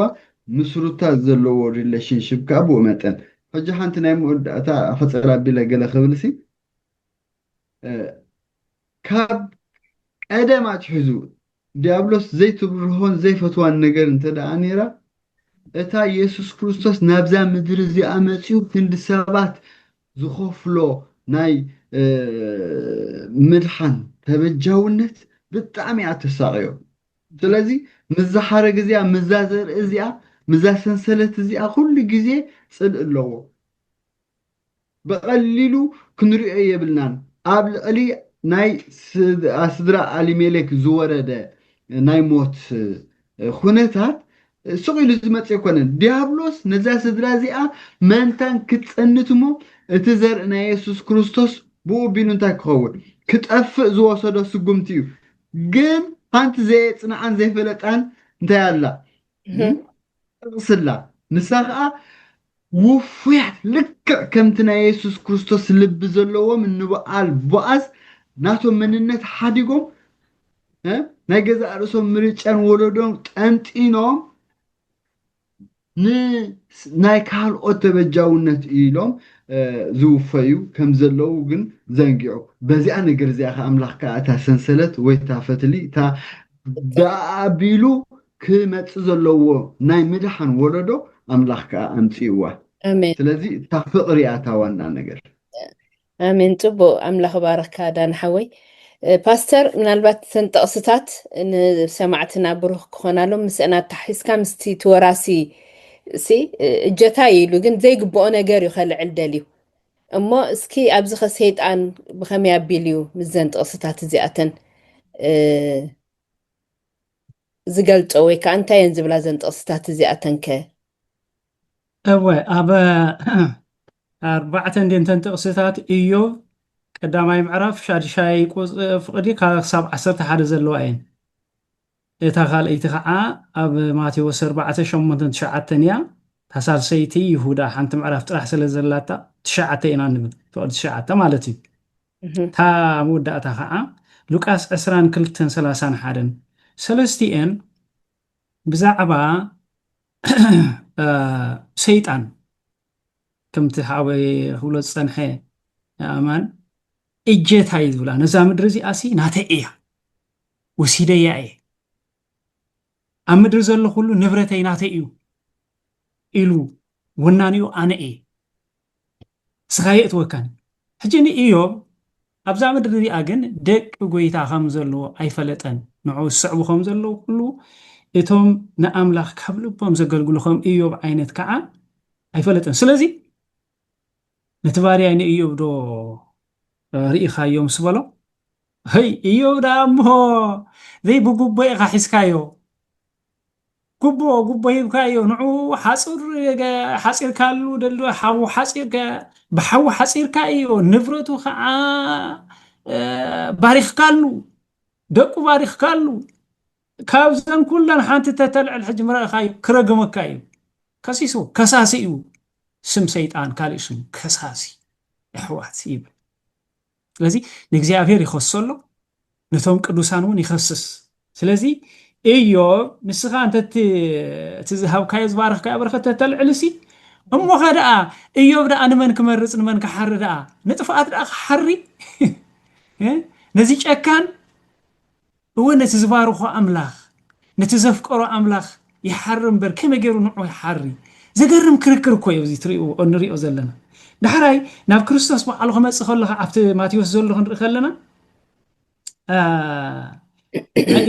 ምስ ሩታ ዘለዎ ሪሌሽንሽፕ ከዓ ብኡ መጠን። ሕጂ ሓንቲ ናይ መወዳእታ ሕፅር ኣቢለ ገለ ክብል ሲ ካብ ቀደም ኣትሒዙ ዲያብሎስ ዘይትብርሆን ዘይፈትዋን ነገር እንተ ደኣ ነይራ እታ የሱስ ክርስቶስ ናብዛ ምድሪ እዚኣ መጺኡ ክንዲ ሰባት ዝኸፍሎ ናይ ምድሓን ተበጃውነት ብጣዕሚ እያ ተሳቕዮ። ስለዚ ምዛ ሓረግ እዚኣ፣ ምዛ ዘርኢ እዚኣ፣ ምዛ ሰንሰለት እዚኣ ኩሉ ግዜ ጽልኢ ኣለዎ። ብቐሊሉ ክንሪኦ የብልናን። ኣብ ልዕሊ ናይ ስድራ ኣሊሜሌክ ዝወረደ ናይ ሞት ኩነታት ስቕ ኢሉ ዝመጽእ ኣይኮነን። ዲያብሎስ ነዛ ስድራ እዚኣ መንታን ክትጸንት እሞ እቲ ዘርኢ ናይ የሱስ ክርስቶስ ብኡ ቢሉ እንታይ ክኸውን ክጠፍእ ዝወሰዶ ስጉምቲ እዩ። ግን ሓንቲ ዘየጽንዓን ዘይፈለጣን እንታይ ኣላ? ጥቕስላ ንሳ ኸዓ ውፉያት ልክዕ ከምቲ ናይ የሱስ ክርስቶስ ልቢ ዘለዎም ንበዓል ቦኣዝ ናቶም መንነት ሓዲጎም ናይ ገዛእ ርእሶም ምርጫን ወለዶም ጠንጢኖም ንናይ ካልኦት ተበጃውነት ኢሎም ዝውፈዩ ከም ዘለዉ ግን ዘንጊዑ። በዚኣ ነገር እዚኣ ከ ኣምላኽ ከኣ እታ ሰንሰለት ወይ እታ ፈትሊ እታ ደኣ ኣቢሉ ክመጽእ ዘለዎ ናይ ምድሓን ወለዶ ኣምላኽ ከኣ ኣምጽእዋ። ስለዚ እታ ፍቕሪ እያ እታ ዋና ነገር። ኣሜን። ጽቡቕ፣ ኣምላኽ ባረካ ዳን ሓወይ። ፓስተር፣ ምናልባት እተን ጥቕስታት ንሰማዕትና ብሩኽ ክኾናሎም ምስእና ኣታሒዝካ ምስቲ ትወራሲ ሲ እጀታ እዩ ኢሉ ግን ዘይግብኦ ነገር እዩ ከልዕል ደልዩ እሞ እስኪ ኣብዚ ኸ ሰይጣን ብኸመይ ኣቢሉ እዩ ምስዘን ጥቕስታት እዚኣተን ዝገልጾ ወይ ከዓ እንታይ እየን ዝብላ ዘን ጥቕስታት እዚኣተን ከ? እወ ኣብ ኣርባዕተ እንዴንተን ጥቕስታት ኢዮብ ቀዳማይ ምዕራፍ ሻድሻይ ፍቕዲ ክሳብ ዓሰርተ ሓደ ዘለዋ እየን። እታ ካልኣይቲ ከዓ ኣብ ማቴዎስ ኣርባዕተ ሸሞንተን ትሽዓተን እያ። እታ ሳልሰይቲ ይሁዳ ሓንቲ ምዕራፍ ጥራሕ ስለ ዘላታ ትሽዓተ ኢና ንብል ፍቕዲ ትሽዓተ ማለት እዩ። እታ መወዳእታ ከዓ ሉቃስ ዕስራን ክልተን ሰላሳን ሓደን ሰለስቲኤን ብዛዕባ ሰይጣን ከምቲ ሓወይ ክብሎ ዝፀንሐ ኣማን እጀታ እዩ ዝብላ ነዛ ምድሪ እዚኣ ሲ ናተይ እያ ወሲደያ እየ ኣብ ምድሪ ዘሎ ኩሉ ንብረተይ ናተይ እዩ ኢሉ ወናኒኡ ኣነ እየ ስኻ የእትወካን ሕጂ ንእዮብ ኣብዛ ምድሪ እዚኣ ግን ደቂ ጎይታ ከም ዘለዎ ኣይፈለጠን ንዑ ዝስዕቡ ከም ዘለዉ ኩሉ እቶም ንኣምላኽ ካብ ልቦም ዘገልግሉ ከም እዮብ ዓይነት ከዓ ኣይፈለጠን ስለዚ ነቲ ባርያይ ንእዮብ ዶ ርኢኻዮ ምስ በሎ ሀይ እዮብ ደኣ እሞ ዘይብጉቦ ኢኻ ሒዝካዮ ጉቦ ጉቦ ሂብካዮ ንዑ ሓፁር ሓፂርካሉ ደሎ ሓዉ ሓፂርከ ብሓዉ ሓፂርካ እዮ ንብረቱ ከዓ ባሪኽካሉ ደቁ ባሪኽካሉ ካብዘን ኩለን ሓንቲ ተተልዕል ሕጂ ምረእኻዩ ክረግመካ እዩ ከሲሱ ከሳሲ እዩ ስም ሰይጣን ካልእ ስም ከሳሲ ኣሕዋት ይብል ስለዚ ንእግዚኣብሔር ይኸሶ ኣሎ ነቶም ቅዱሳን እውን ይኸስስ ስለዚ እዮብ ንስኻ እንተ እቲ ዝሃብካዮ ዝባረኽካዮ በረኸት ተተልዕል ሲ እሞኸ ደኣ እዮብ ደኣ ንመን ክመርፅ ንመን ክሓሪ ደኣ ንጥፍኣት ደኣ ክሓሪ ነዚ ጨካን እወ ነቲ ዝባርኾ ኣምላኽ ነቲ ዘፍቀሮ ኣምላኽ ይሓሪ እምበር ከመይ ገይሩ ንዑ ይሓሪ ዘገርም ክርክር እኮ እዩ እዚ ትሪኡ ንሪኦ ዘለና ዳሕራይ ናብ ክርስቶስ በዓሉ ክመፅእ ከሎ ኣብቲ ማቴዎስ ዘሎ ክንርኢ ከለና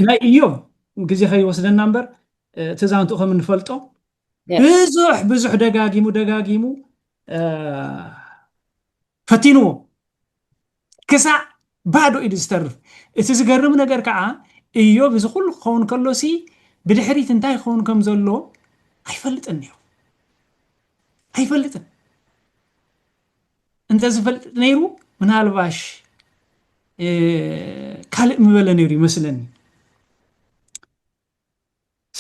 ናይ እዮብ ግዜ ከይወስደና እምበር ትዛንትኡ ከም እንፈልጦ ብዙሕ ብዙሕ ደጋጊሙ ደጋጊሙ ፈቲንዎ ክሳዕ ባዶ ኢዱ ዝተርፍ እቲ ዝገርም ነገር ከዓ እዮብ እዚ ኩሉ ክኸውን ከሎሲ ብድሕሪት እንታይ ክኸውን ከም ዘሎ ኣይፈልጥን ነይሩ ኣይፈልጥን እንተ ዝፈልጥ ነይሩ ምናልባሽ ካልእ ምበለ ነይሩ ይመስለኒ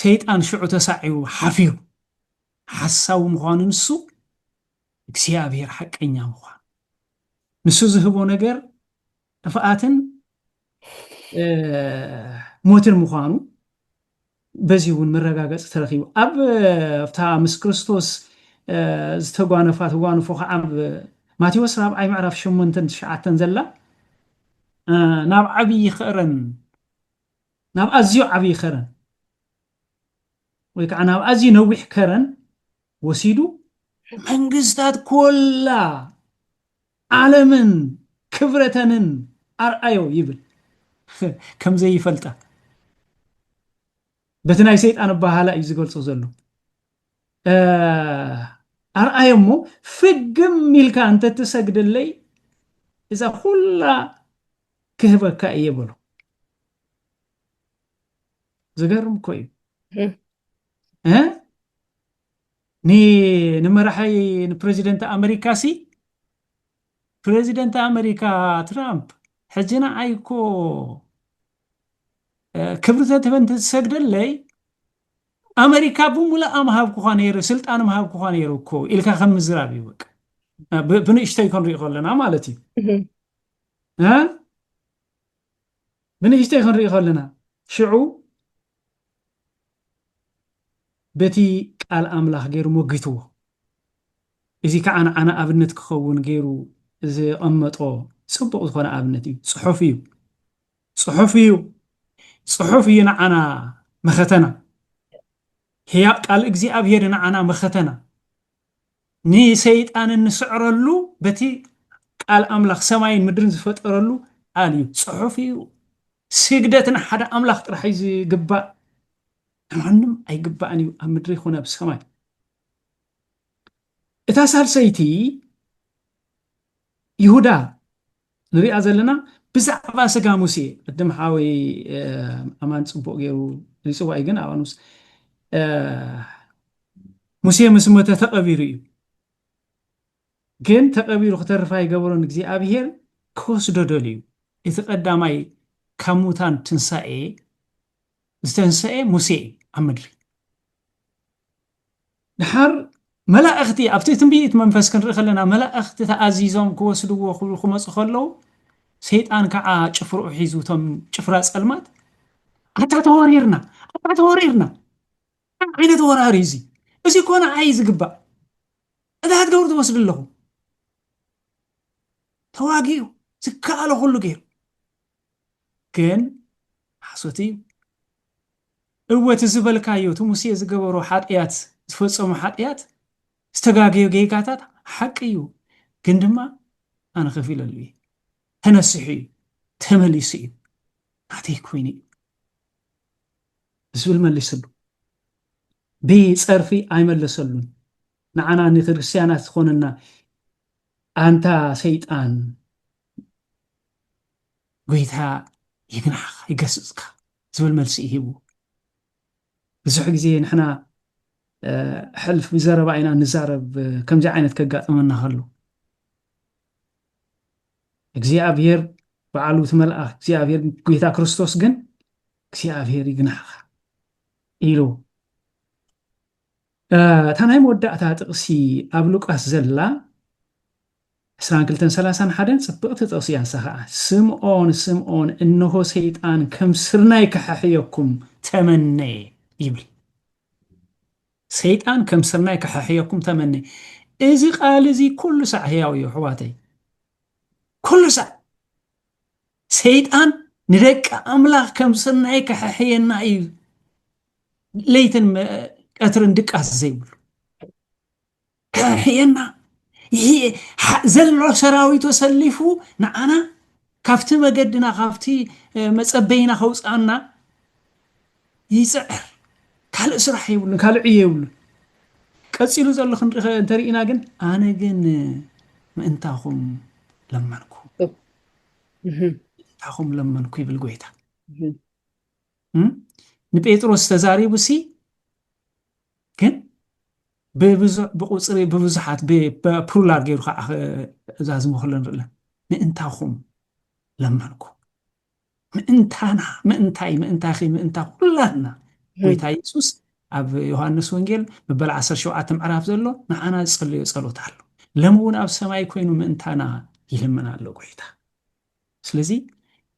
ሰይጣን ሽዑ ተሳዒሩ ሓፊሩ ሓሳዊ ምዃኑ ንሱ እግዚኣብሔር ሓቀኛ ምዃኑ ንሱ ዝህቦ ነገር ጥፍኣትን ሞትን ምዃኑ በዚ እውን መረጋገፂ ተረኪቡ ኣብ ኣብታ ምስ ክርስቶስ ዝተጓነፋ ተጓንፎ ከዓ ኣብ ማቴዎስ ራብዓይ ምዕራፍ ሸሞንተን ትሽዓተን ዘላ ናብ ዓብዪ ክእረን ናብ ኣዝዩ ዓብዪ ከረን ወይ ከዓ ናብ ኣዝዩ ነዊሕ ከረን ወሲዱ መንግስታት ኮላ ዓለምን ክብረተንን ኣርኣዮ ይብል። ከም ዘይፈልጣ በቲ ናይ ሰይጣን ኣባሃላ እዩ ዝገልጾ ዘሎ። ኣርኣዮ እሞ ፍግም ኢልካ እንተትሰግደለይ እዛ ኩላ ክህበካ እየ በሎ። ዝገርም እኮ እዩ። ንመራሒ ንፕሬዚደንት ኣመሪካ ሲ ፕሬዚደንት ኣመሪካ ትራምፕ ሕጂ ንዓይ እኮ ክብሪ ተትህበን ተትሰግደለይ ኣመሪካ ብምሉኣ ምሃብኩኻ ነይሩ፣ ስልጣን ምሃብኩኻ ነይሩ እኮ ኢልካ ከም ምዝራብ እዩ። በቃ ብንእሽተይ ክንሪኦ ከለና ማለት እዩ። ብንእሽተይ ክንሪኦ ከለና ሽዑ በቲ ቃል ኣምላኽ ገይሩ ሞጊትዎ። እዚ ከዓ ንዓና ኣብነት ክኸውን ገይሩ ዝቐመጦ ጽቡቕ ዝኾነ ኣብነት እዩ። ጽሑፍ እዩ። ጽሑፍ እዩ። ጽሑፍ እዩ ንዓና መኸተና። ህያብ ቃል እግዚኣብሔር ንዓና መኸተና። ንሰይጣን እንስዕረሉ በቲ ቃል ኣምላኽ ሰማይን ምድርን ዝፈጠረሉ ቃል እዩ። ጽሑፍ እዩ። ስግደት ንሓደ ኣምላኽ ጥራሕ እዩ ዝግባእ። ንማንም ኣይግባእን እዩ ኣብ ምድሪ ይኹን ኣብ ሰማይ። እታ ሳልሰይቲ ይሁዳ ንሪኣ ዘለና ብዛዕባ ስጋ ሙሴ ቅድም ሓወይ ኣማን ፅቡቅ ገይሩ ይፅዋ እዩ ግን ኣባኑስ ሙሴ ምስ ሞተ ተቐቢሩ እዩ። ግን ተቐቢሩ ክተርፍ ኣይገበሮን እግዚኣብሄር ክወስዶ ደልዩ። እቲ ቀዳማይ ካብ ሙታን ትንሳኤ ዝተንሰኤ ሙሴ እዩ ኣብ ምድሪ። ድሓር መላእኽቲ ኣብቲ ትንቢት መንፈስ ክንርኢ ከለና መላእኽቲ ተኣዚዞም ክወስድዎ ክብሉ ክመፁ ከለዉ ሰይጣን ከዓ ጭፍርኡ ሒዙ እቶም ጭፍራ ፀልማት ኣታ ተወሪርና ኣታ ተወሪርና ዓይነት ወራሪ እዚ እዚ ኮነ ኣይ ዝግባእ እታ ክትገብሩ ትወስዱ ኣለኹ ተዋጊኡ ዝከኣሎ ኩሉ ገይሩ ግን ሓሶት እዩ። እወ እቲ ዝበልካዮ እቲ ሙሴ ዝገበሮ ሓጥያት ዝፈጸሞ ሓጥያት ዝተጋገዮ ጌጋታት ሓቂ እዩ። ግን ድማ ኣነ ከፊለሉ እየ። ተነሲሑ እዩ። ተመሊሱ እዩ። ናተይ ኮይኑ እዩ ዝብል መሊስሉ። ብጸርፊ ኣይመለሰሉን። ንዓና ንክርስትያናት ዝኾነና ኣንታ ሰይጣን ጎይታ ይግናሕኻ ይገስጽካ ዝብል መልሲ እዩ ሂቡ። ብዙሕ ግዜ ንሕና ሕልፍ ብዘረባ ኢና ንዛረብ ከምዚ ዓይነት ከጋጥመና ከሎ እግዚኣብሔር በዓሉ እቲ መልኣኽ እግዚኣብሔር ጎይታ ክርስቶስ ግን እግዚኣብሔር ይግናሕኻ ኢሉ እታ ናይ መወዳእታ ጥቕሲ ኣብ ሉቃስ ዘላ ዕስራን ክልተን ሰላሳን ሓደን ጽብቕቲ ጥቕሲ እያ። ንሳ ኸዓ ስምዖን ስምዖን እንሆ ሰይጣን ከም ስርናይ ክሓሕየኩም ተመነየ ይብል። ሰይጣን ከም ስርናይ ክሓሕየኩም ተመነየ። እዚ ቃል እዚ ኩሉ ሳዕ ህያው እዩ ኣሕዋተይ። ኩሉ ሳዕ ሰይጣን ንደቂ ኣምላኽ ከም ስርናይ ክሕሕየና እዩ። ለይትን ቀትርን ድቃስ ዘይብሉ ክሕሕየና ዘሎ ሰራዊት ተሰሊፉ ንዓና ካብቲ መገድና ካብቲ መጸበይና ከውፅኣና ይፅዕር። ካልእ ስራሕ የብሉን፣ ካልእ ዕዮ የብሉን። ቀፂሉ ዘሎ ክንርኢ እንተርኢና ግን ኣነ ግን ምእንታኹም ለመንኩ፣ ምእንታኹም ለመንኩ ይብል ጎይታ። ንጴጥሮስ ተዛሪቡ ሲ ግን ብብዙሕ ብቁፅሪ ብብዙሓት ብፕሉራል ገይሩ ከዓ ዛዝሙ ክሎ ንርኢ ምእንታኹም ለመንኩ። ምእንታና ምእንታይ ምእንታኺ ምእንታ ኩላትና ጎይታ የሱስ ኣብ ዮሃንስ ወንጌል መበል ዓሰርተ ሸውዓተ ምዕራፍ ዘሎ ንዓና ዝጸለዮ ጸሎት ኣሎ። ሎሚ እውን ኣብ ሰማይ ኮይኑ ምእንታና ይልምን ኣሎ ጎይታ። ስለዚ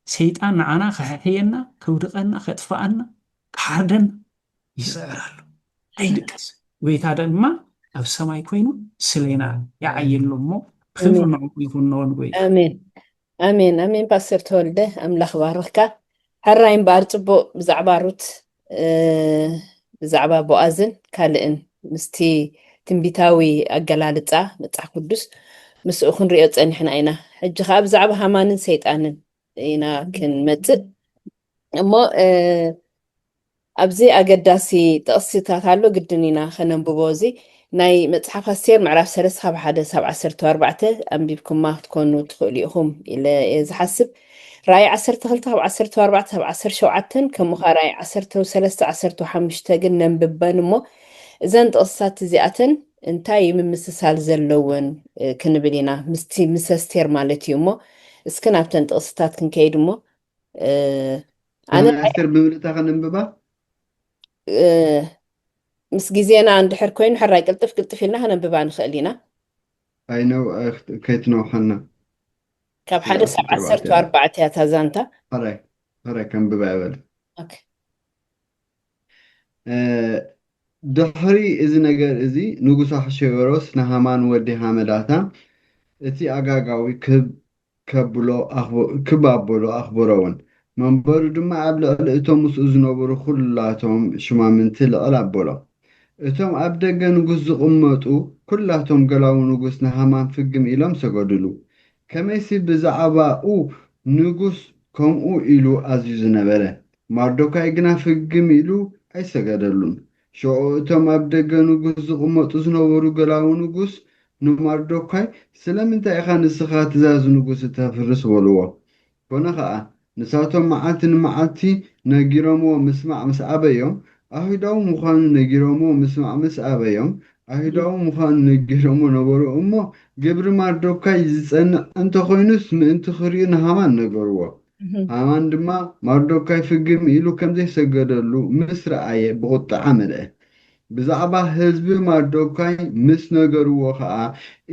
ሰይጣን ንዓና ክሕሕየና፣ ከውድቐና፣ ከጥፍኣና፣ ክሓርደና ይስዕር ኣሎ። ኣይድቀስ። ጎይታ ድማ ኣብ ሰማይ ኮይኑ ስሌና ይዓየሉ እሞ ብክብሪ ንዕኡ ይኹን ነወን ጎይታ። ኣሜን ኣሜን ኣሜን። ፓስተር ተወልደ ኣምላኽ ባርኽካ። ሕራይ እምበኣር ጽቡቕ ብዛዕባ ሩት ብዛዕባ ቦኣዝን ካልእን ምስቲ ትንቢታዊ ኣገላልጻ መጽሓፍ ቅዱስ ምስኡ ክንሪኦ ጸኒሕና ኢና። ሕጂ ኸኣ ብዛዕባ ሃማንን ሰይጣንን ኢና ክንመጽእ። እሞ፣ እ፣ ኣብዚ ኣገዳሲ ጥቕስታት ኣሎ፣ ግድን ኢና ከነንብቦ። እዚ ናይ መጽሓፍ ኣስቴር ምዕራፍ ሰለስተ ካብ ሓደ ሳብ ዓሰርተ ኣርባዕተ ኣንቢብኩማ ክትኮኑ ትኽእሉ ኢኹም ኢለ እየ ዝሓስብ። ራእይ ዓሰርተ ክልተ ካብ ዓሰርተ ኣርባዕተ ሳብ ዓሰርተ ሸውዓተን፣ ከምኡ ኸኣ ራእይ ዓሰርተ ሰለስተ ዓሰርተ ሓሙሽተ ግን ነንብበን እሞ፣ እዘን ጥቕስታት እዚኣተን እንታይ ምምስሳል ዘለወን፣ እ፣ ክንብል ኢና፣ ምስቲ፣ ምስ ኣስቴር ማለት እዩ። እሞ እስኪ ናብተን ጥቕስታት ክንከይድ እሞ፣ እ፣ ኣነ ናይ ኣስቴር ብምልእታ ከነንብባ? እ፣ ምስ ግዜና እንድሕር ኮይኑ፣ ሕራይ ቅልጥፍ ቅልጥፍ ኢልና ከነንብባ ንኽእል ኢና። ኣይነው-፣ ኣይክት-፣ ከይትነውሓና። ካብ ሓደ ክልተ ሳብ ዓሰርተ ኣርባዕተ እያ። ዓሰርተ ኣርባዕተ እያ እታ ዛንታ። ሕራይ፣ ሕራይ ከንብባ ይበል። ኦኬ። እ፣ ድሕሪ እዚ ነገር እዚ ንጉስ ኣሕሽዌሮስ ንሃማን ወዲ ሃመዳታ እቲ ኣጋጋዊ ክብ ከብሎ ኣኽቦ-፣ ክብ ኣበሎ ኣኽበሮውን። መንበሩ ድማ ኣብ ልዕሊ እቶም ምስኡ ዝነበሩ ኩላቶም ሽማምንቲ ልዕል ኣበሎ። እቶም ኣብ ደገ ንጉስ ዝቕመጡ ኩላቶም ገላዉ ንጉስ ንሃማን ፍግም ኢሎም ሰገዱሉ። ከመይሲ ብዛዕባኡ ንጉስ ከምኡ ኢሉ ኣዚዙ ነበረ። ማርዶካይ ግና ፍግም ኢሉ ኣይሰገደሉን። ሽዑ እቶም ኣብ ደገ ንጉስ ዝቕመጡ ዝነበሩ ገላዉ ንጉስ ንማርዶካይ፣ "ስለምንታይ ኢኻ ንስኻ ትእዛዝ ንጉስ እተፍርስ?" በልዎ። ኮነ ኸኣ፣ ንሳቶም መዓልቲ ንመዓልቲ ነጊሮምዎ ምስማዕ ምስ ኣበዮም፣ ኣይሁዳዊ ምዃኑ ነጊሮምዎ ምስማዕ ምስ ኣበዮም፣ ኣይሁዳዊ ምዃኑ ነጊሮምዎ ነበሩ እሞ፣ ግብሪ ማርዶካይ ዝጸንዕ እንተኾይኑስ ምእንቲ ክርእዩ ንሃማን ነገርዎ። እህ። ሃማን ድማ ማርዶካይ ፍግም ኢሉ ከም ዘይሰገደሉ ምስ ረኣየ ብቑጥዓ መልአ። ብዛዕባ ህዝቢ ማርዶካይ ምስ ነገርዎ ኸኣ፣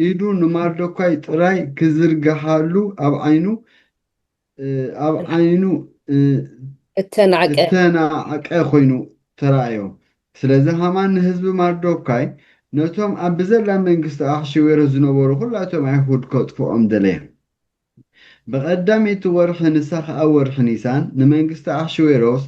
ኢዱ ንማርዶካይ ጥራይ ክዝርግሓሉ ኣብ ዓይኑ፣ እ፣ ኣብ ዓይኑ፣ እ፣ እተናዕቀ። እተናዕቀ ኮይኑ ተራእዮ። ስለዚ ሃማን ንህዝቢ ማርዶካይ፣ ነቶም ኣብ ብዘላ መንግስቲ ኣሕሽዌሮስ ዝነበሩ ኩላቶም ኣይሁድ ከጥፍኦም ደለየ። ብቐዳመይቲ ወርሒ፣ ንሳ ኸኣ ወርሒ ኒሳን፣ ንመንግስቲ ኣሕሽዌሮስ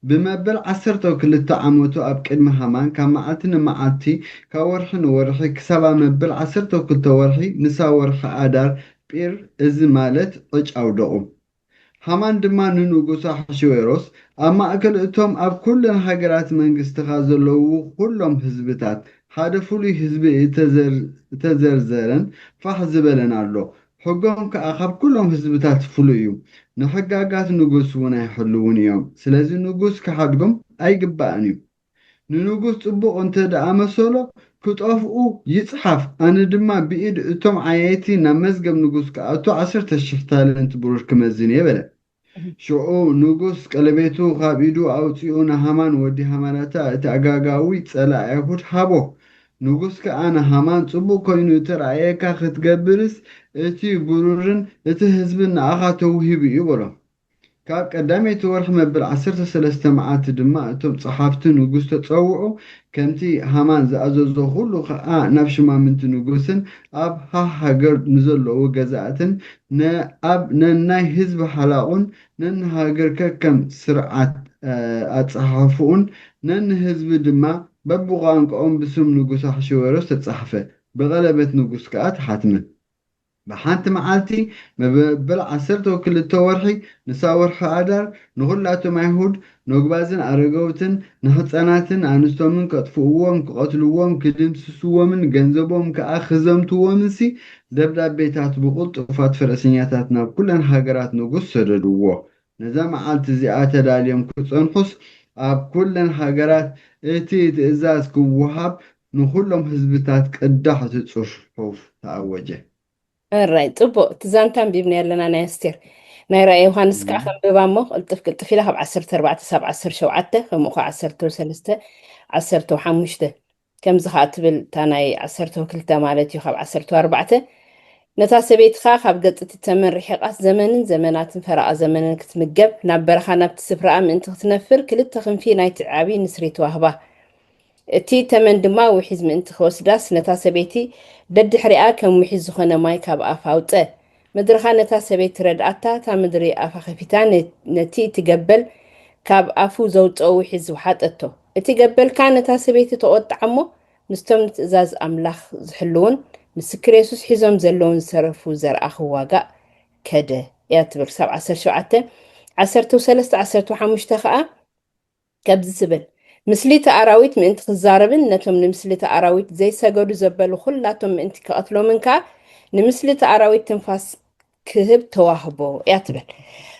ብመበል ዓሰርተ ክልተ ዓመቱ ኣብ ቅድሚ ሃማን ካብ መዓልቲ ንመዓልቲ፣ ካብ ወርሒ ንወርሒ፣ ክሳብ ኣብ መበል ዓሰርተ ክልተ ወርሒ፣ ንሳ ወርሒ ኣዳር፣ ጲር፣ እዚ ማለት ዕጭ ኣውደቑ። ሃማን ድማ ንንጉስ ኣሕሽዌሮስ፣ ኣብ ማእከል እቶም ኣብ ኩለን ሃገራት መንግስትኻ ዘለዉ ኩሎም ህዝብታት፣ ሓደ ፍሉይ ህዝቢ እተዘር-፣ እተዘርዘረን ፋሕ ዝበለን ኣሎ። ሕጎም ከኣ ካብ ኩሎም ህዝብታት ፍሉይ እዩ። ንሕጋጋት ንጉስ እውን ኣይሕልውን እዮም። ስለዚ ንጉስ ክሓድጎም ኣይግባእን እዩ። ንንጉስ ጽቡቕ እንተ ደኣ መሰሎ፣ ክጠፍኡ ይጽሓፍ። ኣነ ድማ ብኢድ እቶም ዓየይቲ ናብ መዝገብ ንጉስ ክኣቱ ዓሰርተ ሽሕ ታለንት ብሩር ክመዝን እየ በለ። ሽዑ ንጉስ ቀለቤቱ ካብ ኢዱ ኣውጺኡ ንሃማን ወዲ ሃማዳታ እቲ ኣጋጋዊ ጸላኢ ኣይሁድ ሃቦ። ንጉስ ከኣ ንሃማን፣ "ጽቡቕ ኮይኑ እተራእየካ ክትገብርስ፣ እቲ ብሩርን እቲ ህዝብን ንኣኻ ተውሂቡ እዩ" በሎ። ካብ ቀዳመይቲ ወርሒ መበል ዓሰርተ ሰለስተ መዓልቲ ድማ እቶም ጸሓፍቲ ንጉስ ተጸውዑ። ከምቲ ሃማን ዝኣዘዞ ኩሉ ከኣ ናብ ሽማምንቲ ንጉስን ኣብ ሃ-፣ ሃገር ንዘለዉ ገዛእትን ነ-፣ ኣብ ነናይ ህዝቢ ሓላቑን ነንሃገር ከከም ስርዓት፣ እ፣ ኣጸሓሕፍኡን ነንህዝቢ ድማ በብቋንቋኦም ብስም ንጉስ ኣሕሽወሮስ ተጻሕፈ፣ ብቐለበት ንጉስ ከኣ ተሓትመ። ብሓንቲ መዓልቲ መበል ዓሰርተ ክልተ ወርሒ፣ ንሳ ወርሒ ኣዳር፣ ንኹላቶም ኣይሁድ፣ ነጉባዝን ኣረገውትን፣ ንሕጻናትን ኣንስቶምን ከጥፍእዎም፣ ክቐትልዎም፣ ክድምስስዎምን ገንዘቦም ከኣ ክዘምትዎምንሲ፣ ደብዳቤታት ብቕልጡፋት ፈረሰኛታት ናብ ኩለን ሃገራት ንጉስ ሰደድዎ። ነዛ መዓልቲ እዚኣ ተዳልዮም ክጸንሑስ፣ ኣብ ኩለን ሃገራት እቲ ትእዛዝ ክወሃብ ንኹሎም ህዝብታት ቅዳሕ እቲ ጽሑፍ ተኣወጀ። እራይ፣ ጽቡቕ። እቲ ዛንታ ኣንቢብና ኣለና፣ ናይ ኣስቴር። ናይ ራእይ ዮሃንስ ከዓ እም። ከንብባ እሞ፣ ቅልጥፍ ቅልጥፍ ኢላ ካብ ዓሰርተ ኣርባዕተ ሳብ ዓሰርተ ሸውዓተ፣ ከምኡ ከዓ ዓሰርተ ሰለስተ፣ ዓሰርተ ሓሙሽተ። ከምዚ ከዓ ትብል፣ እታ ናይ ዓሰርተ ክልተ ማለት እዩ፣ ካብ ዓሰርተ ኣርባዕተ። ነታ ሰበይቲ ከዓ ካብ ገጽ እቲ ተመን ርሒቓስ፣ ዘመንን ዘመናትን ፈረቓ ዘመንን ክትምገብ፣ ናብ በረኻ ናብቲ ስፍራኣ ምእንቲ ክትነፍር፣ ክልተ ክንፊ ናይቲ ዓቢ ንስሪ ተዋህባ። እቲ ተመን ድማ ውሒዝ ምእንቲ ክወስዳስ፣ ነታ ሰበይቲ ደድሕሪኣ ከም ውሒዝ ዝኾነ ማይ ካብ ኣፋ ኣውጸ። ምድርኻ ነታ ሰበይቲ ረድኣታ፣ እታ ምድሪ ኣፋ ከፊታ ነ-፣ ነቲ እቲ ገበል ካብ ኣፉ ዘውፅኦ ውሒዝ ዝወሓጠቶ። እቲ ገበልካ ነታ ሰበይቲ ተቖጥዓ እሞ፣ ምስቶም ንትእዛዝ ኣምላኽ ዝሕልዉን ምስክር የሱስ ሒዞም ዘለዉን ዝተረፉ ዘርኣ ክዋጋእ ከደ እያ ትብል። ክሳብ ዓሰርተ ሸውዓተ፣ ዓሰርተ ሰለስተ፣ ዓሰርተ ሓሙሽተ ከዓ ከምዚ ትብል፣ ምስሊቲ ኣራዊት ምእንቲ ክዛረብን ነቶም ንምስሊቲ ኣራዊት ዘይሰገዱ ዘበሉ ኩላቶም ምእንቲ ክቐትሎምን ከዓ ንምስሊቲ ኣራዊት ትንፋስ ክህብ ተዋህቦ እያ ትብል።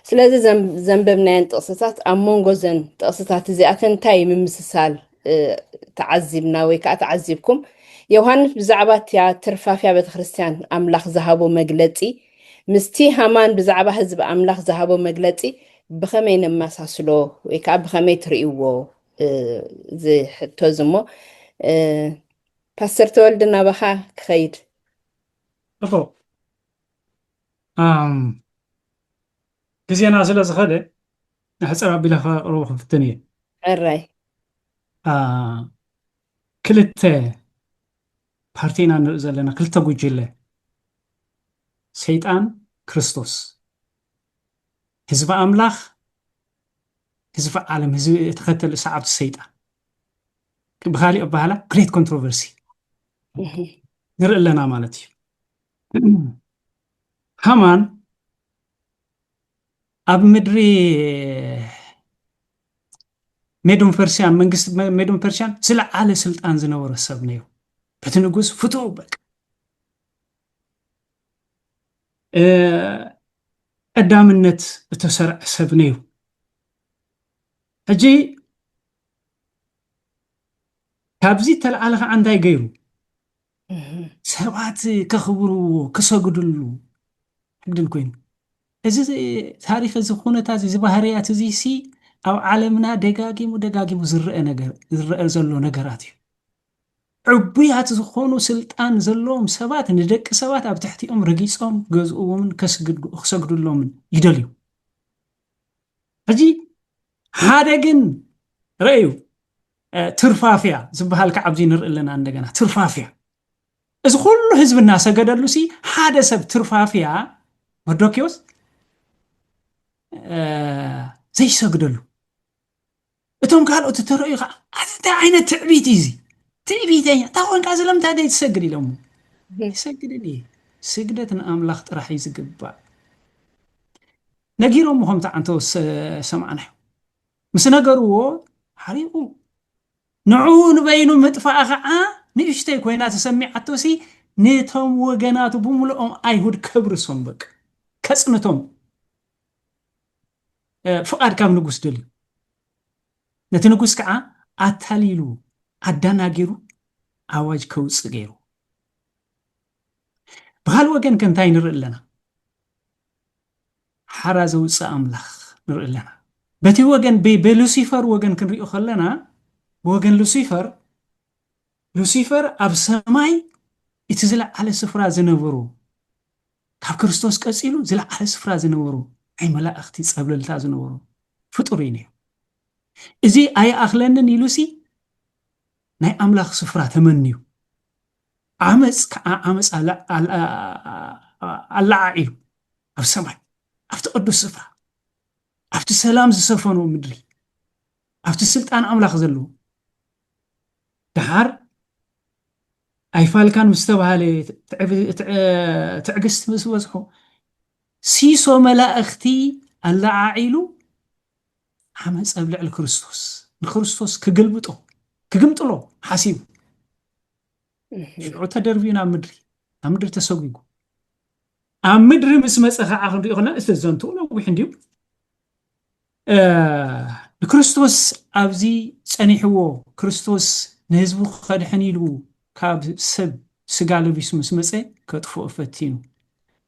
ስለዚ ዘም-፣ ዘንበብናየን ጥቕስታት፣ ኣብ መንጎ ዘን ጥቕስታት እዚኣተን እንታይ ምምስሳል፣ እ፣ ተዓዚብና ወይ ከዓ ተዓዚብኩም? ዮሃንስ ብዛዕባ እቲያ ትርፋፊያ ቤተክርስትያን ኣምላኽ ዝሃቦ መግለጺ፣ ምስቲ ሃማን ብዛዕባ ህዝቢ ኣምላኽ ዝሃቦ መግለጺ ብኸመይ ነመሳስሎ ወይ ከዓ ብኸመይ ትርእይዎ? እ፣ እዚ ሕቶ እዚ እሞ፣ እ፣ ፓስተር ተወልደ ናባኻ ክኸይድ። ጽቡቕ። ኣም፣ ግዜና ስለ ዝኸደ፣ ንሕጽር ኣቢለ ከቕርቦ ክፍትን እየ። ሕራይ። ኣ፣ ክልተ ፓርቲ ኢና ንርኢ ዘለና፣ ክልተ ጉጅለ። ሰይጣን፣ ክርስቶስ። ህዝቢ ኣምላኽ፣ ህዝቢ ዓለም፣ ህዝቢ ተኸተሊ ሰዓብቲ ሰይጣን። ብኻሊእ ኣበሃህላ፣ ግሬት ኮንትሮቨርሲ እህ። ንርኢ ኣለና ማለት እዩ። ሃማን ኣብ ምድሪ ሜዶን ፐርሽያን፣ መንግስቲ መ-፣ ሜዶን ፐርሽያን ዝለዓለ ስልጣን ዝነበሮ ሰብ ነይሩ። በቲ ንጉስ ፍቱው በቃ፣ እ፣ ቀዳምነት እተሰርዐ ሰብ ነይሩ። ሕጂ ካብዚ ተለዓለ ከዓ እንታይ ገይሩ? እህ። ሰባት ከኽብርዎ፣ ክሰግድሉ ሕግድን ኮይኑ። እዚ ታሪኽ፣ እዚ ኩነታት፣ እዚ ባህርያት እዚ ሲ ኣብ ዓለምና ደጋጊሙ ደጋጊሙ ዝረአ ነገር፣ ዝረአ ዘሎ ነገራት እዩ። ዕቡያት ዝኾኑ ስልጣን ዘለዎም ሰባት ንደቂ ሰባት ኣብ ትሕቲኦም ረጊጾም ገዝእዎምን ከስግዱ-፣ ክሰግድሎምን ይደልዩ። ሕጂ ሓደ ግን ረእዩ፣ እ፣ ትርፋፍያ ዝበሃል ከዓ ኣብዚ ንርኢ ኣለና። እንደገና ትርፋፍያ፣ እዚ ኩሉ ህዝቢ እናሰገደሉ ሲ ሓደ ሰብ ትርፋፍያ፣ መርዶክዮስ፣ እ፣ ዘይሰግደሉ። እቶም ካልኦት እተረእዩ ከዓ፣ "ኣቲ እንታይ ዓይነት ትዕቢት እዩ እዚ? ትዕቢተኛ፣ እንታይ ኮንካ፣ ስለምንታይ ዘይትሰግድ?" ኢሎሞ። እህ። "ኣይሰግድን እየ፣ ስግደት ንኣምላኽ ጥራሕ እዩ ዝግባእ." ነጊሮሞ ከምቲ ዓንቶ ሰ-፣ ሰማዕናዮ። ምስ ነገርዎ ሓሪቑ። ንዕኡ ንበይኑ ምጥፋእ ከዓ ንእሽተይ ኮይና ተሰሚዓቶ ሲ፣ ነቶም ወገናቱ ብምልኦም ኣይሁድ ከብርሶም፣ በቃ ከጽንቶም፣ እ፣ ፍቓድ ካብ ንጉስ ደልዩ። ነቲ ንጉስ ከዓ ኣታሊሉ፣ ኣደናጊሩ፣ ኣዋጅ ከውጽእ ገይሩ። ብኻልእ ወገን ከ እንታይ ንርኢ ኣለና? ሓራ ዘውፅእ ኣምላኽ ንርኢ ኣለና። በቲ ወገን፣ ብ-፣ ብሉሲፈር ወገን ክንሪኦ ከለና፣ ብወገን ሉሲፈር፣ ሉሲፈር ኣብ ሰማይ እቲ ዝለዓለ ስፍራ ዝነበሮ፣ ካብ ክርስቶስ ቀጺሉ ዝለዓለ ስፍራ ዝነበሮ፣ ናይ መላእኽቲ ጸብለልታ ዝነበሮ ፍጡር እዩ ነይሩ። እዚ ኣይኣኽለንን ኢሉሲ ናይ ኣምላኽ ስፍራ ተመንዩ፣ ዓመፅ ከዓ ዓመፅ ኣላ-፣ ኣላ-፣ ኣላዓዒሉ ኣብ ሰማይ፣ ኣብቲ ቅዱስ ስፍራ፣ ኣብቲ ሰላም ዝሰፈኖ ምድሪ፣ ኣብቲ ስልጣን ኣምላኽ ዘለዎ። ደሓር ኣይፋልካን ምስ ተባሃለ፣ ትዕብ-፣ ትዕ-፣ ትዕግስቲ ምስ በዝሖ፣ ሲሶ መላእኽቲ ኣላዓዒሉ ዓመፀ ኣብ ልዕሊ ክርስቶስ፣ ንክርስቶስ ክግልብጦ፣ ክግምጥሎ ሓሲቡ። እህ። ሽዑ ተደርብዩ ናብ ምድሪ፣ ናብ ምድሪ ተሰጒጉ። ኣብ ምድሪ ምስ መፀ ከዓ ክንሪኦ ከለና፣ እቲ ዘንትኡ ነዊሕ እንድዩ። እ፣ ንክርስቶስ ኣብዚ ጸኒሕዎ፣ ክርስቶስ ንህዝቡ ከድሕን ኢሉ ካብ ሰብ ስጋ ለቢሱ ምስ መጸ፣ ከጥፍኦ ፈቲኑ።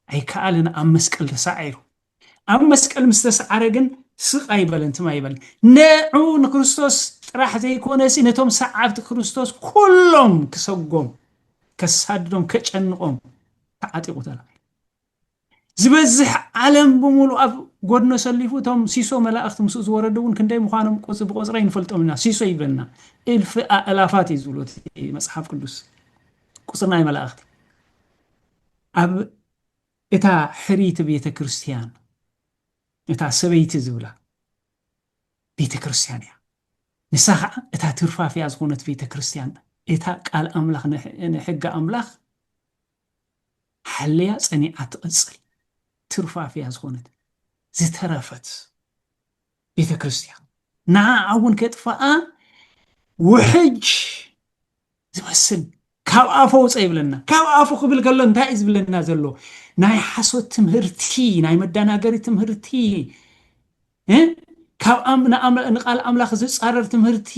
ኣይከኣለን፣ ኣብ መስቀል ተሳዒሩ። ኣብ መስቀል ምስ ተሰዓረ ግን ስቕ ኣይበለን፣ ትም ኣይበለን። ንዑ ንክርስቶስ ጥራሕ ዘይኮነሲ፣ ነቶም ሰዓብቲ ክርስቶስ ኩሎም ክሰጎም፣ ከሳድዶም፣ ከጨንቖም ተዓጢቑ ተላዒሉ። ዝበዝሕ ዓለም ብምሉእ ኣብ ጎድኑ ኣሰሊፉ፣ እቶም ሲሶ መላእኽቲ ምስኡ ዝወረዱ እውን ክንደይ ምዃኖም ቁጽ-፣ ብቁጽሪ ኣይንፈልጦም ኢና። ሲሶ ይብለና፣ እልፊ ኣእላፋት እዩ ዝብሎ እቲ መጽሓፍ ቅዱስ፣ ቁጽሪ ናይ መላእኽቲ። ኣብ እታ ሕርይቲ ቤተ ክርስቲያን፣ እታ ሰበይቲ ዝብላ፣ ቤተ ክርስቲያን እያ። ንሳ ኸዓ እታ ትርፋፍያ ዝኾነት ቤተ ክርስቲያን፣ እታ ቃል ኣምላኽ፣ ንሕ-፣ ንሕጊ ኣምላኽ ሓልያ ጸኒዓ ትቕጽል ትርፋፍያ ዝኾነት ዝተረፈት ቤተ ክርስቲያን፣ ንዓኣ እውን ከጥፍኣ ውሕጅ ዝመስል ካብ ኣፎ ውፀ ይብለና። ካብ ኣፉ ክብል ከሎ እንታይ እዩ ዝብለና ዘሎ? ናይ ሓሶት ትምህርቲ፣ ናይ መደናገሪ ትምህርቲ፣ እ? ካብ ኣም-፣ ንኣም-፣ ንቃል ኣምላኽ ዝጻረር ትምህርቲ፣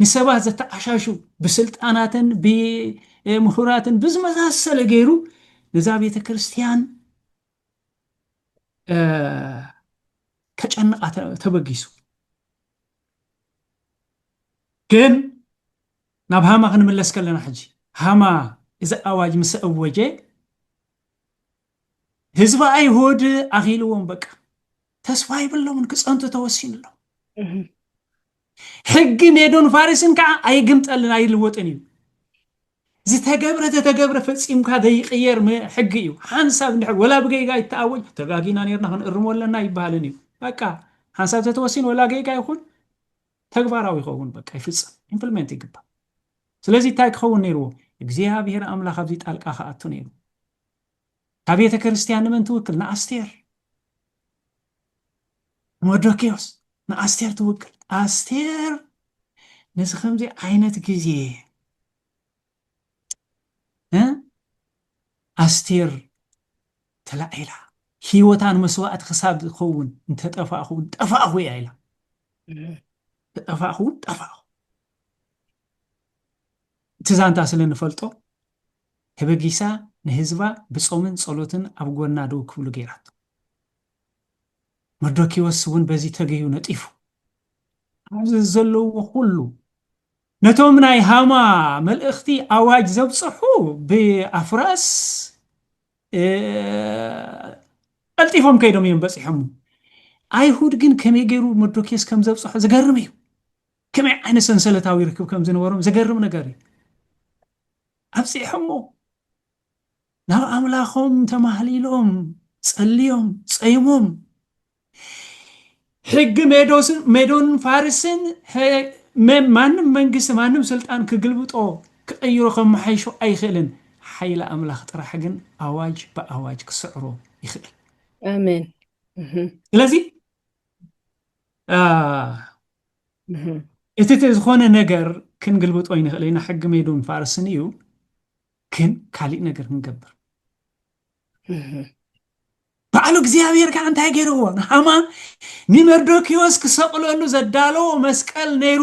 ንሰባት ዘተዓሻሹ፣ ብስልጣናትን ብምሁራትን ብዝመሳሰለ ገይሩ ነዛ ቤተ ክርስቲያን፣ እ፣ ከጨንቓ ተ-፣ ተበጊሱ። ግን ናብ ሃማ ክንምለስ ከለና፣ ሕጂ ሃማ እዚ ኣዋጅ ምስ ኣወጀ፣ ህዝቢ ኣይሁድ ኣኺልዎም፣ በቃ ተስፋ የብሎምን፣ ክጸንቱ ተወሲኑ ኣሎ። እህ። ሕጊ ሜዶን ፋሪስን ከዓ ኣይግምጠልን፣ ኣይልወጥን እዩ። ዝተገብረ ተተገብረ ፈጺምካ ዘይቅየር ም-፣ ሕጊ እዩ። ሓንሳብ እንድሕር ወላ ብጌጋ ይተኣወጅ፣ ተጋጊና ነርና፣ ክንእርሞ ኣለና ይበሃልን እዩ። በቃ ሓንሳብ ተተወሲኑ ወላ ጌጋ ይኹን ተግባራዊ ይኸውን፣ በቃ ይፍጸም፣ ኢምፕሊመንት ይግባእ። ስለዚ እንታይ ክኸውን ነይርዎ? እግዚኣብሔር ኣምላኽ ኣብዚ ጣልቃ ክኣቱ ነይሩ። ካብ ቤተ ክርስቲያን ንመን ትውክል? ንኣስቴር። መርዶክዮስ ንኣስቴር ትውክል። ኣስቴር ነዚ ከምዚ ዓይነት ግዜ፣ እ? ኣስቴር ተላዒላ፣ ህይወታ ንመስዋእቲ ክሳብ ዝኸውን፣ እንተጠፋእኹ እውን ጠፋእኹ እያ ኢላ። እህ። እንተጠፋእኹ እውን ጠፋእኹ። እቲ ዛንታ ስለ ንፈልጦ፣ ተበጊሳ ንህዝባ ብጾምን ጸሎትን ኣብ ጎና ደው ክብሉ ገይራቶ። መርዶክዮስ እውን በዚ ተገዩ ነጢፉ። ኣብዚ ዘለዎ ኩሉ ነቶም ናይ ሃማ መልእኽቲ ኣዋጅ ዘብጽሑ ብኣፍራስ፣ እ፣ ቀልጢፎም ከይዶም እዮም በጺሖም። ኣይሁድ ግን ከመይ ገይሩ መርዶክዮስ ከም ዘብጽሖ ዝገርም እዩ። ከመይ ዓይነት ሰንሰለታዊ ርክብ ከም ዝነበሮም ዘገርም ነገር እዩ። ኣብጺሖሞ ናብ ኣምላኾም ተማህሊሎም፣ ጸልዮም፣ ጸይሞም፣ ሕጊ ሜዶስን፣ ሜዶን ፋርስን፣ ሐ-፣ መ-፣ ማንም መንግስቲ፣ ማንም ስልጣን ክግልብጦ፣ ክቕይሮ፣ ከመሓይሾ ኣይኽእልን። ሓይሊ ኣምላኽ ጥራሕ ግን ኣዋጅ ብኣዋጅ ክስዕሮ ይኽእል። ኣሜን። እህ። ስለዚ፣ አ፣ እህ። እቲ፣ እቲ ዝኾነ ነገር ክንግልብጦ ኣይንኽእል ኢና፣ ሕጊ ሜዶን ፋርስን እዩ። ግን ካሊእ ነገር ክንገብር። እህ። ባዕሉ እግዚኣብሔር ከዓ እንታይ ገይርዎ? ንሃማ ንመርዶክዮስ ክሰቕለሉ ዘዳለዎ መስቀል ነይሩ።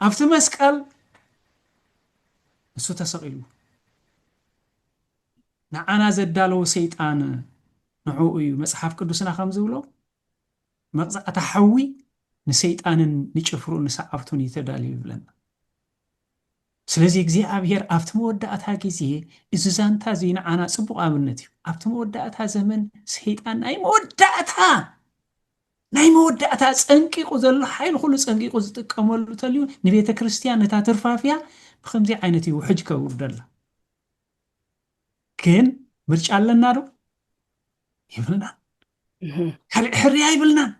ኣብቲ መስቀል ንሱ ተሰቒሉ። ንዓና ዘዳለዎ ሰይጣን ንዕኡ እዩ። መጽሓፍ ቅዱስና ከም ዝብሎ፣ መቕጻዕቲ ሓዊ ንሰይጣንን ንጭፍሩን ንሰዓብቱን እዩ ተዳልዩ ይብለና። ስለዚ እግዚኣብሔር ኣብቲ መወዳእታ ግዜ፣ እዚ ዛንታ እዚ ንዓና ጽቡቕ ኣብነት እዩ። ኣብቲ መወዳእታ ዘመን ሰይጣን ናይ መወዳእታ፣ ናይ መወዳእታ ጸንቂቑ ዘሎ ሓይሊ ኩሉ ጸንቂቑ ዝጥቀመሉ ተልዩ ንቤተ ክርስቲያን ነታ ትርፋፍያ ብኸምዚ ዓይነት እዩ ውሕጅ ከውርደላ። ግን ምርጫ ኣለና ዶ? የብልናን። እህ። ካልእ ሕርያ የብልናን።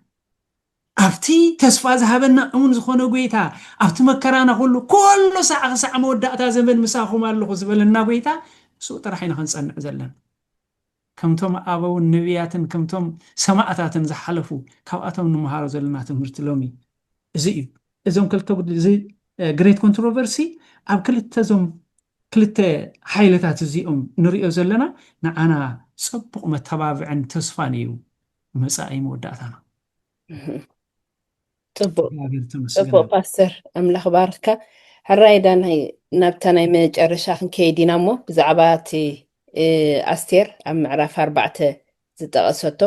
ኣብቲ ተስፋ ዝሃበና እሙን ዝኾነ ጎይታ፣ ኣብቲ መከራና ኩሉ፣ ኩሉ ሳዕ ክሳዕ መወዳእታ ዘመን ምሳኹም ኣለኹ ዝበለና ጎይታ፣ ንሱ ጥራሕ ኢና ክንጸንዕ ዘለና። ከምቶም ኣበውን ነቢያትን ከምቶም ሰማዕታትን ዝሓለፉ፣ ካብኣቶም ንምሃሮ ዘለና ትምህርቲ ሎሚ እዚ እዩ። እዞም ክልተ ጉድ-፣ እዚ፣ እ፣ ግሬት ኮንትሮቨርሲ ኣብ ክልተ፣ እዞም ክልተ ሓይልታት እዚኦም ንሪኦ ዘለና ንዓና ጽቡቕ መተባብዕን ተስፋን እዩ መጻኢ መወዳእታና። እህ። ጽቡቕ። እግዚኣብሔር ተመስገን ጽቡቕ ይሁን። ፓስተር፣ ኣምላኽ ባርካ። ሕራይ ዳናይ፣ ናብታ ናይ መጨረሻ ክንከይድ ኢና እሞ፣ ብዛዕባ እቲ፣ እ፣ ኣስቴር ኣብ ምዕራፍ ኣርባዕተ ዝጠቐሰቶ፣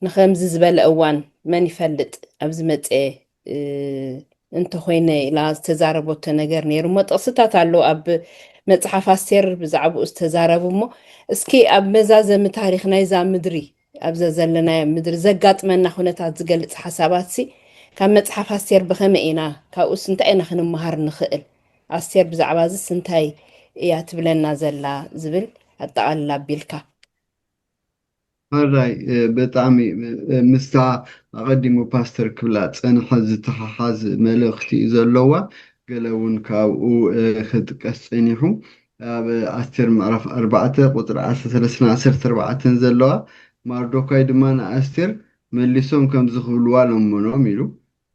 ንኸምዚ ዝበለ እዋን መን ይፈልጥ፣ ኣብ ዝመጸ፣ እ፣ እንተኾይነ ኢላ ዝተዛረበቶ ነገር ነይሩ እሞ፣ ጥቕስታት ኣሎ ኣብ መጽሓፍ ኣስቴር ብዛዕባኡ ዝተዛረቡ እሞ፣ እስኪ ኣብ መዛዘሚ ታሪኽ ናይዛ ምድሪ፣ ኣብዛ ዘለናዮ ምድሪ ዘጋጥመና ኩነታት ዝገልጽ ሓሳባትሲ፣ ካብ መጽሓፍ ኣስቴር ብኸመይ ኢና፣ ካብኡስ እንታይ ኢና ክንመሃር ንኽእል? ኣስቴር ብዛዕባ እዚስ እንታይ እያ ትብለና ዘላ ዝብል ኣጠቓልላ ኣቢልካ። ሕራይ ብጣዕሚ ምስታ ኣቐዲሙ ፓስተር ክብላ ጸንሐ ዝተሓሓዝ መልእኽቲ እዩ ዘለዋ። ገለ እውን ካብኡ ክጥቀስ ጸኒሑ። ኣብ ኣስቴር ምዕራፍ ኣርባዕተ ቁፅሪ ዓሰርተ ሰለስተ ዓሰርተ ኣርባዕተ ዘለዋ፣ ማርዶካይ ድማ ንኣስቴር መሊሶም ከምዚ ክብልዋ ለመኖም ኢሉ፣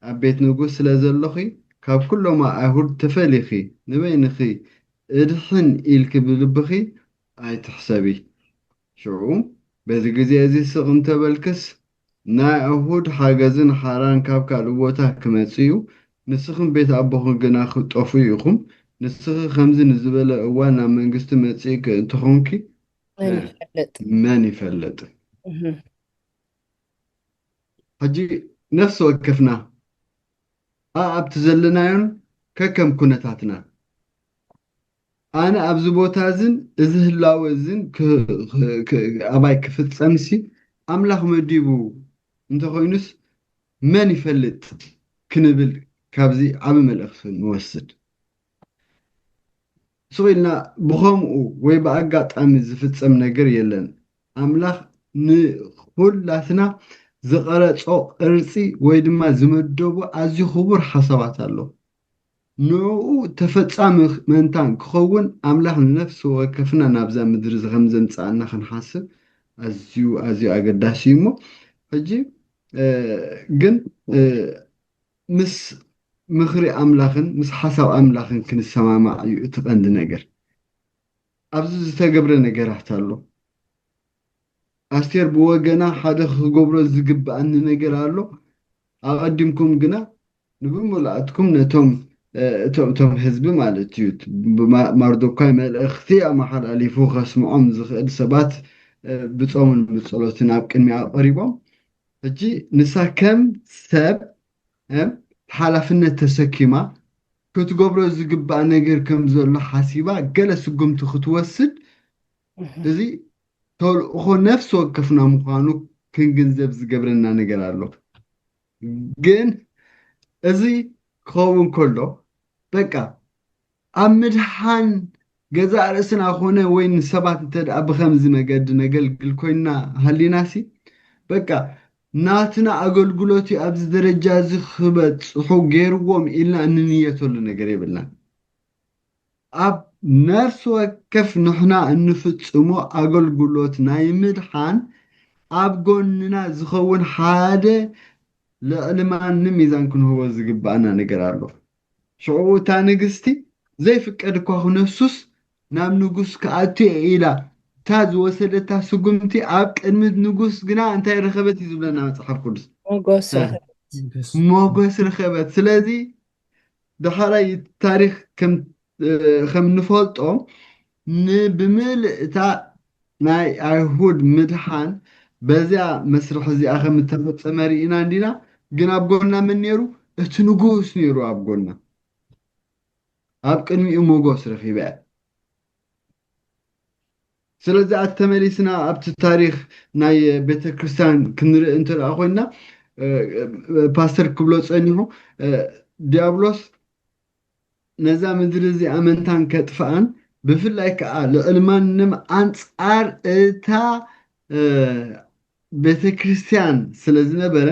ኣብ ቤት ንጉስ ስለ ዘለኺ ካብ ኩሎም ኣይሁድ ተፈሊኺ ንበይንኺ እድሕን ኢልኪ ብልብኺ ኣይትሕሰቢ። ሽዑ በዚ ግዜ እዚ ስቕ እንተበልክስ፣ ናይ ኣይሁድ ሓገዝን ሓራን ካብ ካልእ ቦታ ክመጽእ እዩ፣ ንስኽን ቤት ኣቦኽን ግና ክትጠፍኡ ኢኹም። ንስኺ ከምዚ ንዝበለ እዋን ናብ መንግስቲ መጺእኪ እንተኾንኪ መን ይፈልጥ? መን ይፈልጥ? ሕጂ ነፍሲ ወከፍና ኣብቲ ዘለናዮን ከከም ኩነታትና ኣነ ኣብዚ ቦታ እዝን እዚ ህላወ እዝን ኣባይ ክፍጸምሲ ኣምላኽ መዲቡ እንተኾይኑስ መን ይፈልጥ ክንብል ካብዚ ዓቢ መልእኽቲ ንወስድ። ስቕ ኢልና ብኸምኡ ወይ ብኣጋጣሚ ዝፍጸም ነገር የለን። ኣምላኽ ንኹላትና ዝቐረጾ ቅርጺ ወይ ድማ ዝመደቦ ኣዝዩ ክቡር ሓሳባት ኣሎ። ንዕኡ ተፈጻሚ ምእንታን ክኸውን ኣምላኽ ንነፍሲ ወከፍና ናብዛ ምድሪ እዚ ከም ዘምጽኣና ክንሓስብ ኣዝዩ ኣዝዩ ኣገዳሲ እዩ። እሞ ሕጂ ግን ምስ ምኽሪ ኣምላኽን ምስ ሓሳብ ኣምላኽን ክንሰማማዕ እዩ እቲ ቀንዲ ነገር። ኣብዚ ዝተገብረ ነገራት ኣሎ። ኣስቴር ብወገና ሓደ ክገብሮ ዝግብኣኒ ነገር ኣሎ። ኣቐዲምኩም ግና ንብምሉኣትኩም ነቶም እቶም ህዝቢ ማለት እዩ ማርዶካይ መልእኽቲ ኣመሓላሊፉ ከስምዖም ዝኽእል ሰባት ብጾምን ብጸሎትን ኣብ ቅድሚኣ ኣቐሪቦም። ሕጂ ንሳ ከም ሰብ ሓላፍነት ተሰኪማ ክትገብሮ ዝግባእ ነገር ከም ዘሎ ሓሲባ ገለ ስጉምቲ ክትወስድ እዚ ተልእኾ ነፍሲ ወከፍና ምዃኑ ክንግንዘብ ዝገብረና ነገር ኣሎ። ግን እዚ ክኸውን ከሎ በቃ ኣብ ምድሓን ገዛእ ርእስና ኮነ ወይ ንሰባት እንተ ደኣ ብኸምዚ መገዲ ነገልግል ኮይንና ሃሊናሲ በቃ ናትና ኣገልግሎት ኣብዚ ደረጃ እዚ ክበጽሑ ገይርዎም ኢልና እንንየተሉ ነገር የብልናን። ኣብ ነፍሲ ወከፍ ንሕና እንፍጽሞ ኣገልግሎት ናይ ምድሓን ኣብ ጎንና ዝኸውን ሓደ ልዕሊ ማንም ሚዛን ክንህቦ ዝግባኣና ነገር ኣሎ። ሽዑ እታ ንግስቲ ዘይፍቀድ እኳ ክነሱስ ናብ ንጉስ ክኣቱ እየ ኢላ እታ ዝወሰደታ ስጉምቲ ኣብ ቅድሚ ንጉስ ግና እንታይ ረኸበት እዩ ዝብለና መጽሓፍ ቅዱስ? ሞጎስ እ፣ ረኸበት። ሞጎስ ረኸበት። ስለዚ ዳሕራይ ታሪኽ ከም ከም እንፈልጦ ንብምልእታ ናይ ኣይሁድ ምድሓን በዚኣ መስርሕ እዚኣ ከም እተፈጸመ ርኢና እንዲና። ግን ኣብ ጎና መን ነይሩ? እቲ ንጉስ ነይሩ ኣብ ጎና። ኣብ ቅድሚኡ ሞጎስ ረኺበ። ስለዚ ኣቲ ተመሊስና ኣብቲ ታሪኽ ናይ ቤተ ክርስቲያን ክንርኢ እንተ ደኣ ኮይንና እ፣ እ፣ ፓስተር ክብሎ ጸኒሑ እ፣ ዲያብሎስ ነዛ ምድሪ እዚኣ መንታን ከጥፍኣን ብፍላይ ከዓ ልዕሊ ማንም ኣንጻር እታ እ፣ ቤተ ክርስቲያን ስለ ዝነበረ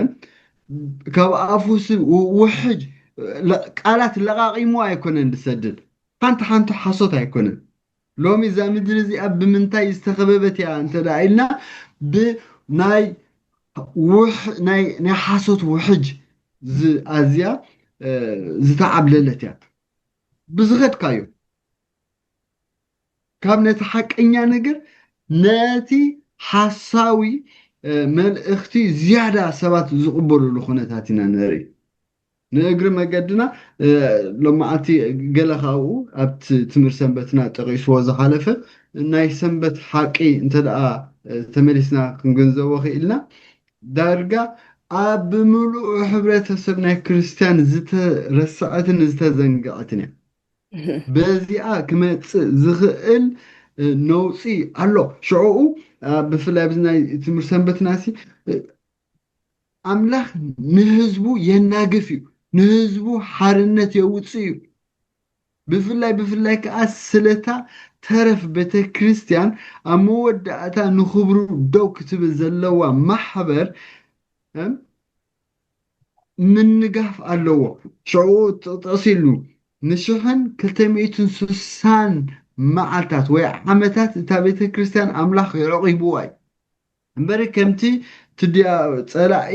ካብ ኣፉ ስ- ው- ውሕጅ ለ- ቃላት ለቃቂሙ ኣይኮነን ዝሰድድ። ሓንቲ ሓንቲ ሓሶት ኣይኮነን። ሎሚ እዛ ምድሪ እዚኣ ብምንታይ ዝተኸበበት እያ እንተ ደኣ ኢልና ብናይ ውሕ ናይ ናይ ሓሶት ውሕጅ ዝ- ኣዝያ እ፣ ዝተዓብለለት እያ። ብዝኸድካዮ ካብ ነቲ ሓቀኛ ነገር ነቲ ሓሳዊ እ፣ መልእኽቲ ዝያዳ ሰባት ዝቕበሉሉ ኩነታት ኢና ንርኢ። ንእግሪ መገድና እ፣ ሎማዓንቲ ገለ ካብኡ ኣብቲ ትምህርቲ ሰንበትና ጠቒስዎ ዝሓለፈ ናይ ሰንበት ሓቂ እንተ ደኣ እ፣ ተመሊስና ክንግንዘቦ ክኢልና ዳርጋ ኣብ ብምሉኡ ሕብረተሰብ ናይ ክርስትያን ዝተረስዐትን ዝተዘንግዐትን እያ። በዚኣ ክመጽእ ዝኽእል እ፣ ነውጺ ኣሎ። ሽዕኡ እ፣ ብፍላይ ኣብዚ ናይ ትምህርቲ ሰንበትና ሲ እ፣ ኣምላኽ ንህዝቡ የናግፍ እዩ፣ ንህዝቡ ሓርነት የውጽእ እዩ። ብፍላይ ብፍላይ ከዓ ስለታ ተረፍ ቤተ ክርስቲያን ኣብ መወዳእታ ንኽብሩ ደው ክትብል ዘለዋ ማሕበር ምንጋፍ ኣለዎ። ሽዑ ጥቕጥቕስ ኢሉ ንሽሕን ክልተ ሚእትን ስሳን መዓልታት ወይ ዓመታት እታ ቤተ ክርስቲያን ኣምላኽ የዕቂብዋ እዩ። እምበሪ ከምቲ ትድያ ጸላኢ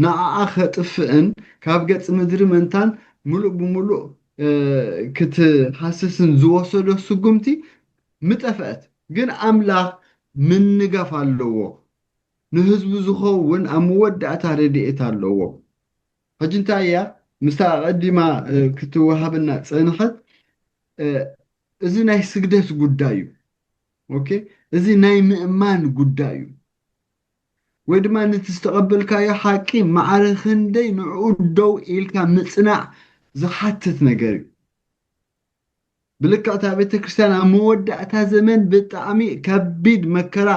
ንዓኣ ኸጥፍእን ካብ ገጽ ምድሪ መንታን ምሉእ ብምሉእ ክትሃስስን ዝወሰዶ ስጉምቲ ምጠፍአት። ግን ኣምላኽ ምንጋፍ ኣለዎ። ንህዝቡ ዝኸውን ኣብ መወዳእታ ረድኤት ኣለዎ። ሕጂ እንታይ እያ ምስታ ኣቐዲማ ክትወሃበና ጸንሐት? እዚ ናይ ስግደት ጉዳይ እዩ። ኦኬ፣ እዚ ናይ ምእማን ጉዳይ እዩ። ወይ ድማ ነቲ ዝተቐበልካዮ ሓቂ ማዕረ ክንደይ ንዕኡ ደው ኢልካ ምጽናዕ ዝሓትት ነገር እዩ። ብልክዕ እታ ቤተ ክርስቲያን ኣብ መወዳእታ ዘመን ብጣዕሚ ከቢድ መከራ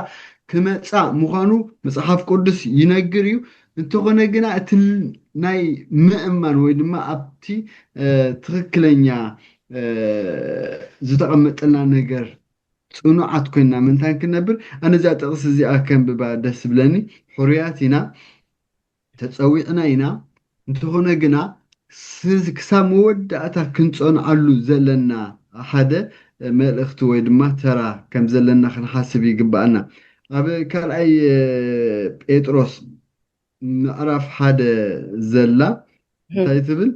ክመጻ ምዃኑ መጽሓፍ ቅዱስ ይነግር እዩ። እንተኾነ ግና እቲ ናይ ምእማን ወይ ድማ ኣብቲ ትኽክለኛ ዝተቐመጠልና ነገር ጽኑዓት ኮይና ምንታን ክነብር። ኣነ እዚኣ ጥቕስ እዚኣ ከንብባ ደስ ብለኒ። ሕሩያት ኢና፣ ተጸዊዕና ኢና። እንተኾነ ግና ክሳብ መወዳእታ ክንጸንዓሉ ዘለና ሓደ መልእኽቲ ወይ ድማ ተራ ከም ዘለና ክንሓስብ ይግብኣና። ኣብ ካልኣይ ጴጥሮስ ምዕራፍ ሓደ ዘላ እንታይ ትብል?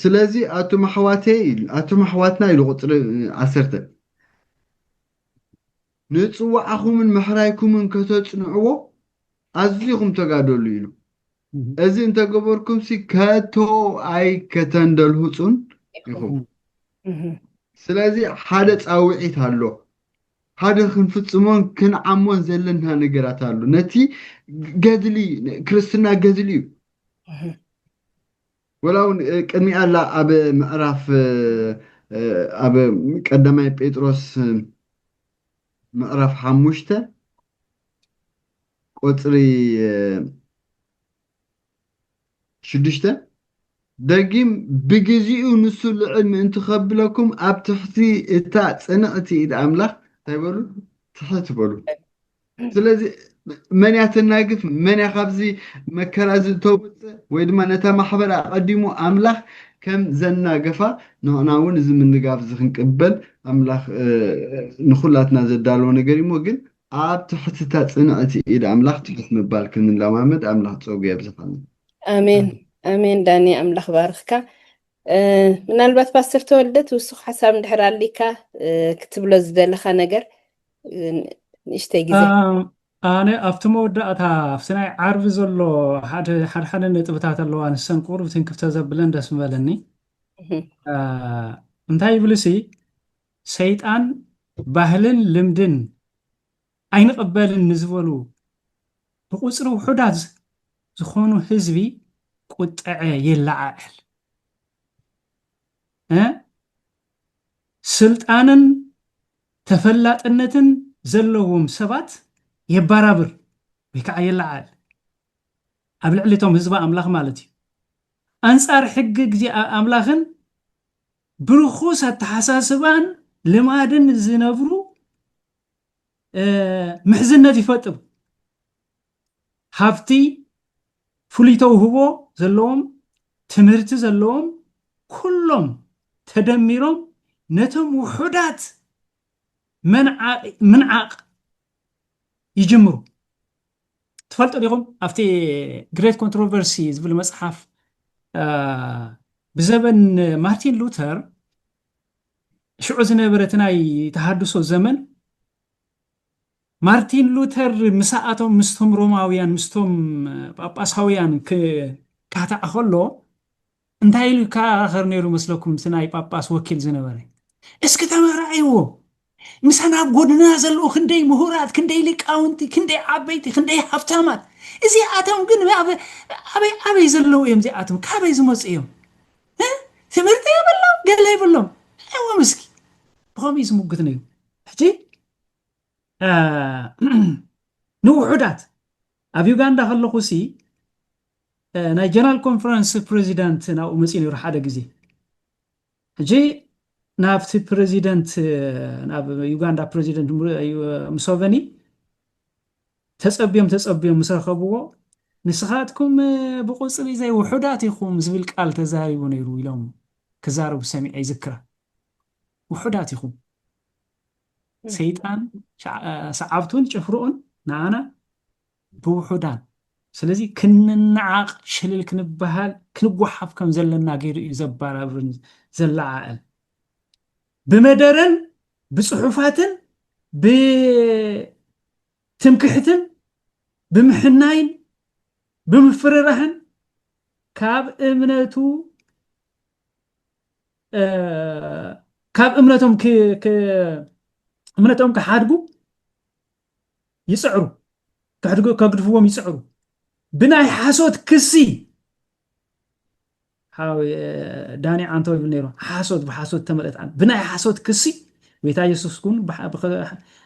ስለዚ ኣቱም ኣሕዋተይ ኣቱም ኣሕዋትና ኢሉ ቁፅሪ ዓሰርተ ንፅዋዓኹምን ምሕራይኩምን ከተፅንዕዎ ኣዝኹም ተጋደሉ ኢሉ። እዚ እንተገበርኩምሲ ከቶ ኣይከተንደልሁፁን ኢኹም። ስለዚ ሓደ ፃውዒት ኣሎ። ሓደ ክንፍፅሞን ክንዓሞን ዘለና ነገራት ኣሎ። ነቲ ገድሊ ክርስትና ገድሊ እዩ። ወላ እውን ቅድሚኣ ኣላ ኣብ ምዕራፍ ኣብ ቀዳማይ ጴጥሮስ ምዕራፍ ሓሙሽተ ቁፅሪ ሽዱሽተ ደጊም ብግዚኡ ንሱ ልዕል ምእንቲ ከብለኩም ኣብ ትሕቲ እታ ጽንዕቲ ኢድ ኣምላኽ እንታይ በሉ ትሕት በሉ። ስለዚ መን እያ ተናግፍ? መን እያ ካብዚ መከራ እዚ ተውፅእ? ወይ ድማ ነታ ማሕበር ኣቐዲሙ ኣምላኽ ከም ዘናገፋ ንሕና እውን እዚ ምንጋፍ እዚ ክንቅበል ኣምላኽ ንኹላትና ዘዳለዎ ነገር እዩ። እሞ ግን ኣብ ትሕቲ እታ ጽንዕቲ ኢድ ኣምላኽ ትሑት ምባል ክንለማመድ ኣምላኽ ጸጉ የብዝሓልና። ኣሜን ኣሜን። ዳኒ ኣምላኽ ባርኽካ። ምናልባት ፓስተር ተወልደ ትውስኽ ሓሳብ እንድሕር ኣሊካ ክትብሎ ዝደለኻ ነገር ንእሽተይ ግዜ። ኣነ ኣብቲ መወዳእታ ኣብቲ ናይ ዓርቢ ዘሎ ሓደ ሓደ ነጥብታት ኣለዋ፣ ንሰን ቁሩብ ትንክፍተ ዘብለን ደስ ምበለኒ። እንታይ ይብል ሲ ሰይጣን ባህልን ልምድን ኣይንቕበልን ንዝበሉ ብቁፅሪ ውሑዳት ዝኾኑ ህዝቢ ቁጠዐ የለዓዕል። ስልጣንን ተፈላጥነትን ዘለዎም ሰባት የባራብር ወይ ከዓ የለዓዕል ኣብ ልዕሊ እቶም ህዝቢ ኣምላኽ ማለት እዩ። ኣንጻር ሕጊ ግዜ ኣምላኽን ብርኹስ ኣተሓሳስባን ልማድን ዝነብሩ ምሕዝነት ይፈጥሩ። ሃብቲ ፍሉይ ተውህቦ ዘለዎም ትምህርቲ ዘለዎም ኩሎም ተደሚሮም ነቶም ውሑዳት ምንዓቕ ይጅምሩ። ትፈልጦ ዲኹም ኣብቲ ግሬት ኮንትሮቨርሲ ዝብል መፅሓፍ ብዘበን ማርቲን ሉተር ሽዑ ዝነበረ እቲ ናይ ተሃድሶ ዘመን ማርቲን ሉተር ምሳኣቶም ምስቶም ሮማውያን ምስቶም ጳጳሳውያን ክካታዕ ከሎ እንታይ ኢሉ ይከራኸር ነይሩ መስለኩም? እቲ ናይ ጳጳስ ወኪል ዝነበረ እስኪ ተመራእይዎ ምሳና ኣብ ጎድና ዘለዉ ክንደይ ምሁራት ክንደይ ሊቃውንቲ ክንደይ ዓበይቲ ክንደይ ሃብታማት እዚኣቶም ግን ኣበይ ኣበይ ዘለዉ እዮም? እዚኣቶም ካበይ ዝመፁ እዮም? ትምህርቲ የብሎም ገለ የብሎም። እዎም እስኪ ብኸምኡ እዩ ዝምጉት ነይሩ። ሕጂ ንውሑዳት ኣብ ዩጋንዳ ከለኹ ሲ ናይ ጀነራል ኮንፈረንስ ፕሬዚዳንት ናብኡ መፅኡ ነይሩ ሓደ ግዜ። ሕጂ ናብቲ ፕሬዚደንት ናብ ዩጋንዳ ፕሬዚደንት ሙሰቨኒ ተፀብዮም ተፀብዮም ምስ ረኸብዎ፣ ንስኻትኩም ብቁፅሪ ዘይውሑዳት ኢኹም ዝብል ቃል ተዛሪቡ ነይሩ ኢሎም ክዛረቡ ሰሚዐ ይዝክራ። ውሑዳት ኢኹም። ሰይጣን ሰዓብቱን ጭፍርኡን ንዓና ብውሑዳን። ስለዚ ክንነዓቕ፣ ሽልል ክንበሃል፣ ክንጓሓፍ ከም ዘለና ገይሩ እዩ ዘባራብርን ዘለዓዕል። ብመደረን ብፅሑፋትን ብትምክሕትን ብምሕናይን ብምፍርራህን ካብ እምነቱ ካብ እምነቶም እምነቶም ክሓድጉ ይፅዕሩ፣ ከግድፍዎም ይፅዕሩ። ብናይ ሓሶት ክሲ ዳኒ ዓንቶ ይብል ነይሩ። ሓሶት ብሓሶት ተመልአት ዓለም ብናይ ሓሶት ክሲ ጎይታ የሱስ እውን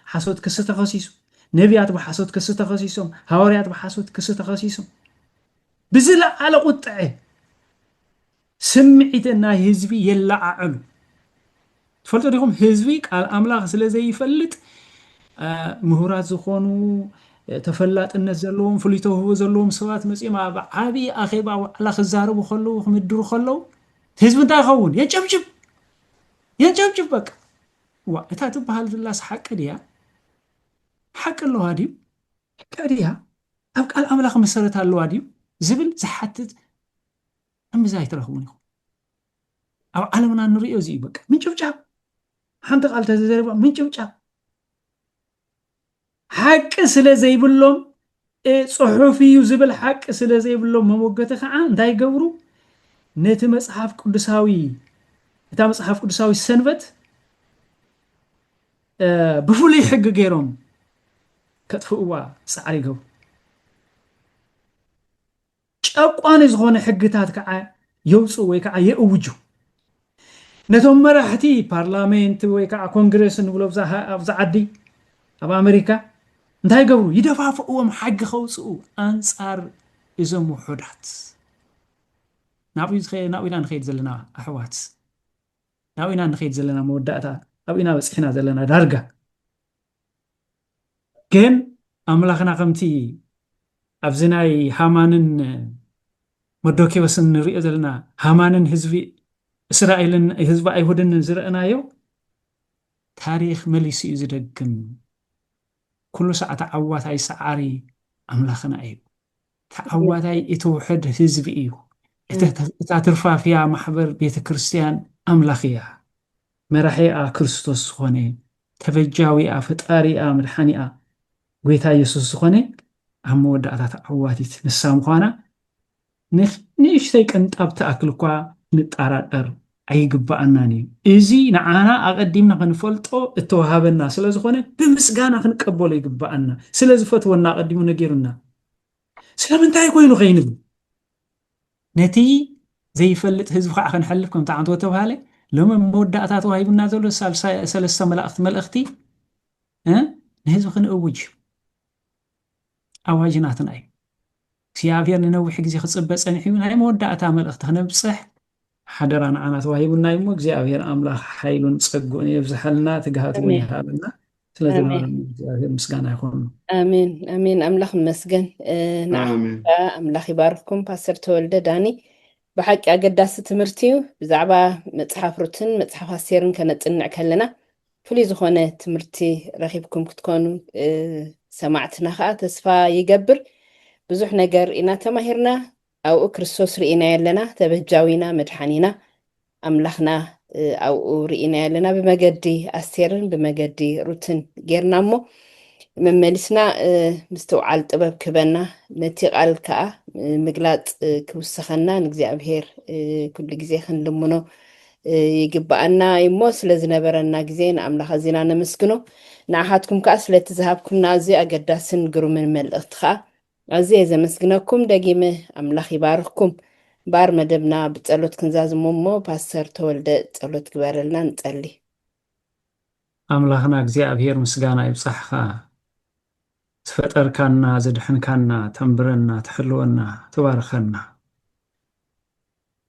ሓሶት ክሲ ተኸሲሱ፣ ነቢያት ብሓሶት ክሲ ተኸሲሶም፣ ሃዋርያት ብሓሶት ክሲ ተኸሲሶም። ብዝለዓለ ቁጥዐ ስምዒት ናይ ህዝቢ የለዓዕሉ። ትፈልጡ ዲኹም? ህዝቢ ቃል ኣምላኽ ስለ ዘይፈልጥ ምሁራት ዝኾኑ ተፈላጥነት ዘለዎም ፍሉይ ተውህቦ ዘለዎም ሰባት መፂኦም ኣብ ዓብዪ ኣኼባ ዋዕላ ክዛረቡ ከለዉ ክምድሩ ከለዉ ህዝቢ እንታይ ይኸውን? የንጨብጭብ፣ የንጨብጭብ በቃ። ዋ እታ ትበሃል ዝላስ ሓቂ ድያ? ሓቂ ኣለዋ ድዩ? ሓቂ ድያ? ኣብ ቃል ኣምላኽ መሰረት ኣለዋ ድዩ ዝብል ዝሓትት እምብዛ ኣይትረኽቡን ኢኹም። ኣብ ዓለምና ንሪኦ እዚ እዩ በቃ ምንጭብጫብ። ሓንቲ ቃል ተዘረባ ምንጭብጫብ። ሓቂ ስለ ዘይብሎም ጽሑፍ እዩ ዝብል ሓቂ ስለ ዘይብሎም መሞገቲ ከዓ እንታይ ይገብሩ? ነቲ መጽሓፍ ቅዱሳዊ እታ መጽሓፍ ቅዱሳዊ ሰንበት ብፍሉይ ሕጊ ገይሮም ከጥፍእዋ ፃዕሪ ይገብሩ። ጨቋኒ ዝኾነ ሕግታት ከዓ የውፅኡ ወይ ከዓ የእውጁ። ነቶም መራሕቲ ፓርላሜንት ወይ ከዓ ኮንግረስ ንብሎ ኣብዛ ዓዲ ኣብ ኣሜሪካ እንታይ ይገብሩ? ይደፋፍእዎም ሓጊ ከውፅኡ ኣንፃር እዞም ውሑዳት። ናብኡ ኢና ንኸይድ ዘለና ኣሕዋት፣ ናብኡ ኢና ንኸይድ ዘለና መወዳእታ፣ ኣብኡ ኢና በፂሕና ዘለና ዳርጋ። ግን ኣምላኽና ከምቲ ኣብዚ ናይ ሃማንን መርዶኪዎስን ንሪኦ ዘለና ሃማንን ህዝቢ እስራኤልን ህዝቢ ኣይሁድን ዝረእናዮ ታሪኽ መሊሱ እዩ ዝደግም። ኩሉ ሳዕ ተዓዋታይ ሰዓሪ ኣምላኽና እዩ። ተዓዋታይ እቲ ውሕድ ህዝቢ እዩ። እታ ትርፋፍያ ማሕበር ቤተ ክርስቲያን ኣምላኽ እያ። መራሒኣ ክርስቶስ ዝኾነ ተበጃዊኣ ፈጣሪኣ መድሓኒኣ ጎይታ የሱስ ዝኾነ ኣብ መወዳእታ ተዓዋቲት ንሳ ምዃና ንእሽተይ ቅንጣብ ትኣክል እኳ ክንጠራጠር ኣይግባኣናን እዩ። እዚ ንዓና ኣቐዲምና ክንፈልጦ እተዋሃበና ስለ ዝኾነ ብምስጋና ክንቀበሎ ይግባኣና። ስለ ዝፈትወና ኣቐዲሙ ነጊሩና። ስለምንታይ ኮይኑ ከይንብል ነቲ ዘይፈልጥ ህዝቢ ከዓ ክንሐልፍ ከምቲ ዓንቶ ተባሃለ ሎሚ መወዳእታ ተዋሂቡና ዘሎ ሰለስተ መላእኽቲ መልእኽቲ ንህዝቢ ክንእውጅ ኣዋጅ ናትና እዩ። እግዚኣብሔር ንነዊሕ ግዜ ክፅበ ፀኒሑ እዩ። ናይ መወዳእታ መልእኽቲ ክነብፅሕ ሓደራ ንዓና ተዋሂቡና እዩ እሞ እግዚኣብሔር ኣምላኽ ሓይሉን ፀግኡን የብዝሓልና፣ ትግሃት እውን ይሃበና። ስለዚ እግዚኣብሔር ምስጋና ይኾኑ። ኣሜን ኣሜን። ኣምላኽ ይመስገን። ንኣምላኽ ይባርኩም ፓስተር ተወልደ ዳኒ። ብሓቂ ኣገዳሲ ትምህርቲ እዩ። ብዛዕባ መፅሓፍ ሩትን መፅሓፍ ኣስቴርን ከነፅንዕ ከለና ፍሉይ ዝኾነ ትምህርቲ ረኺብኩም ክትኮኑ ሰማዕትና ከዓ ተስፋ ይገብር። ብዙሕ ነገር ኢና ተማሂርና። ኣብኡ ክርስቶስ ርኢናዮ ኣለና፣ ተበጃዊና፣ መድሓኒና፣ ኣምላኽና ኣብኡ ርኢናዮ ኣለና ብመገዲ ኣስቴርን ብመገዲ ሩትን ጌርና እሞ መመሊስና ምስትውዓል ጥበብ ክህበና ነቲ ቃል ከዓ ምግላፅ ክውስኸና ንእግዚኣብሔር ኩሉ ግዜ ክንልምኖ ይግብኣና እሞ ስለ ዝነበረና ግዜ ንኣምላኽ ኣዚና ነመስግኖ። ንዓኻትኩም ከዓ ስለቲ ዝሃብኩምና ኣዝዩ ኣገዳስን ግሩምን መልእኽቲ ከዓ ኣዝየ ዘመስግነኩም። ደጊመ ኣምላኽ ይባርኽኩም። ባር መደብና ብጸሎት ክንዛዝሞ እሞ ፓስተር ተወልደ ጸሎት ግበረልና ንጸሊ። ኣምላኽና እግዚኣብሔር ምስጋና ይብጻሕኻ። ዝፈጠርካና፣ ዘድሐንካና፣ ተንብረና፣ ትሕልወና፣ ትባርኸና።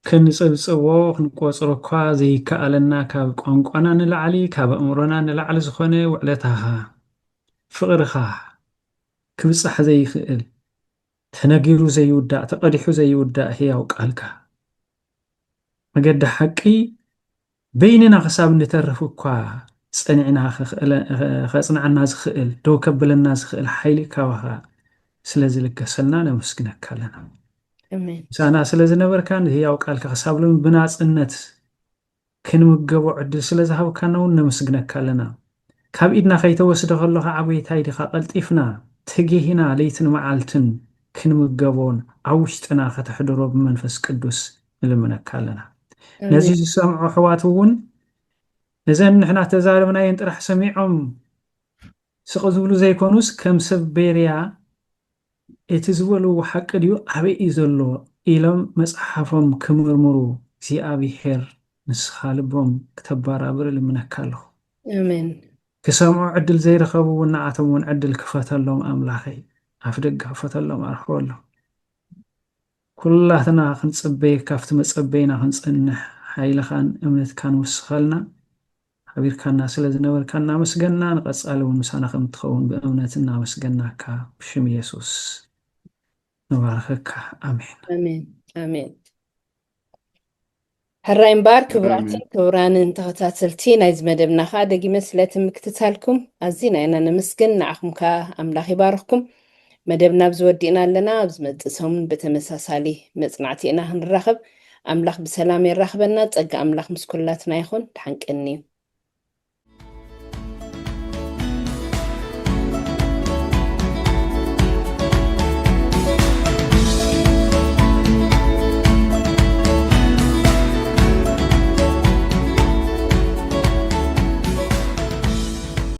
ክንጽብጽቦ ክንቆጽሮ እኳ ዘይከኣለና ካብ ቋንቋና ንላዕሊ፣ ካብ ኣእምሮና ንላዕሊ ዝኾነ ውዕለታኻ፣ ፍቕርኻ ክብጻሕ ዘይኽእል፣ ተነጊሩ ዘይውዳእ፣ ተቐዲሑ ዘይውዳእ ህያው ቃልካ። መገዲ ሓቂ በይንና ክሳብ ንተርፍ እኳ ጸኒዕና ከኽእለ-፣ ከጽንዓና ዝኽእል፣ ደው ከብለና ዝኽእል ሓይሊ ካባኻ ስለ ዝልገሰልና ነመስግነካ ኣለና። ኣሜን። ምሳና ስለ ዝነበርካን ህያው ቃልካ ክሳብ ሎሚ ብናጽነት ክንምገቦ ዕድል ስለ ዝሃብካና እውን ነመስግነካ ኣለና። ካብ ኢድና ከይተወስደ ከሎ ከዓ ጎይታይ ዲኻ ቀልጢፍና ተጊህና ለይትን መዓልትን ክንምገቦን ኣብ ውሽጥና ከተሕድሮ ብመንፈስ ቅዱስ ንልምነካ ኣለና። ነዚ ኣሜን። ዝሰምዑ ኣሕዋት እውን ነዘን ንሕና ተዛረብናየን ጥራሕ ሰሚዖም ስቕ ዝብሉ ዘይኮኑስ ከም ሰብ ቤርያ እቲ ዝበልዎ ሓቂ ድዩ ኣበይ እዩ ዘሎ ኢሎም መጽሓፎም ክምርምሩ እግዚኣብሔር ንስኻ ልቦም ክተባራብር እልምነካ ኣለኹ። ኣሜን። ክሰምዑ ዕድል ዘይረኸቡ እውን ንዓቶም እውን ዕድል ክፈተሎም ኣምላኸይ፣ ኣፍ ደገ ክፈተሎም ኣርክበሎም። ኩላትና ክንጽበየካ ኣብቲ መጸበይና ክንጸንሕ ሓይልኻን እምነትካን ወስኸልና። ሓቢርካና ስለ ዝነበርካ እናመስገና ንቐጻሊ እውን ምሳና ከም እትኸውን ብእምነት እናመስገናካ ብሽም የሱስ ንባርኸካ። ኣሜን። ኣሜን። ኣሜን። ሕራይ እምበኣር ክቡራትን ኣሜን። ክቡራንን ተኸታተልቲ ናይዚ መደብና ከዓ ደጊመ ስለ እቲ ምክትታልኩም ኣዚና ኢና ነመስግን። ንዓኹም ከዓ ኣምላኽ ይባርኽኩም። መደብና ኣብዚ ወዲእና ኣለና። ኣብ ዝመጽእ ሰሙን ብተመሳሳሊ መጽናዕቲ ኢና ክንራኸብ። ኣምላኽ ብሰላም የራኽበና። ጸጋ ኣምላኽ ምስ ኩላትና ይኹን። ደሓን ቀንዩ።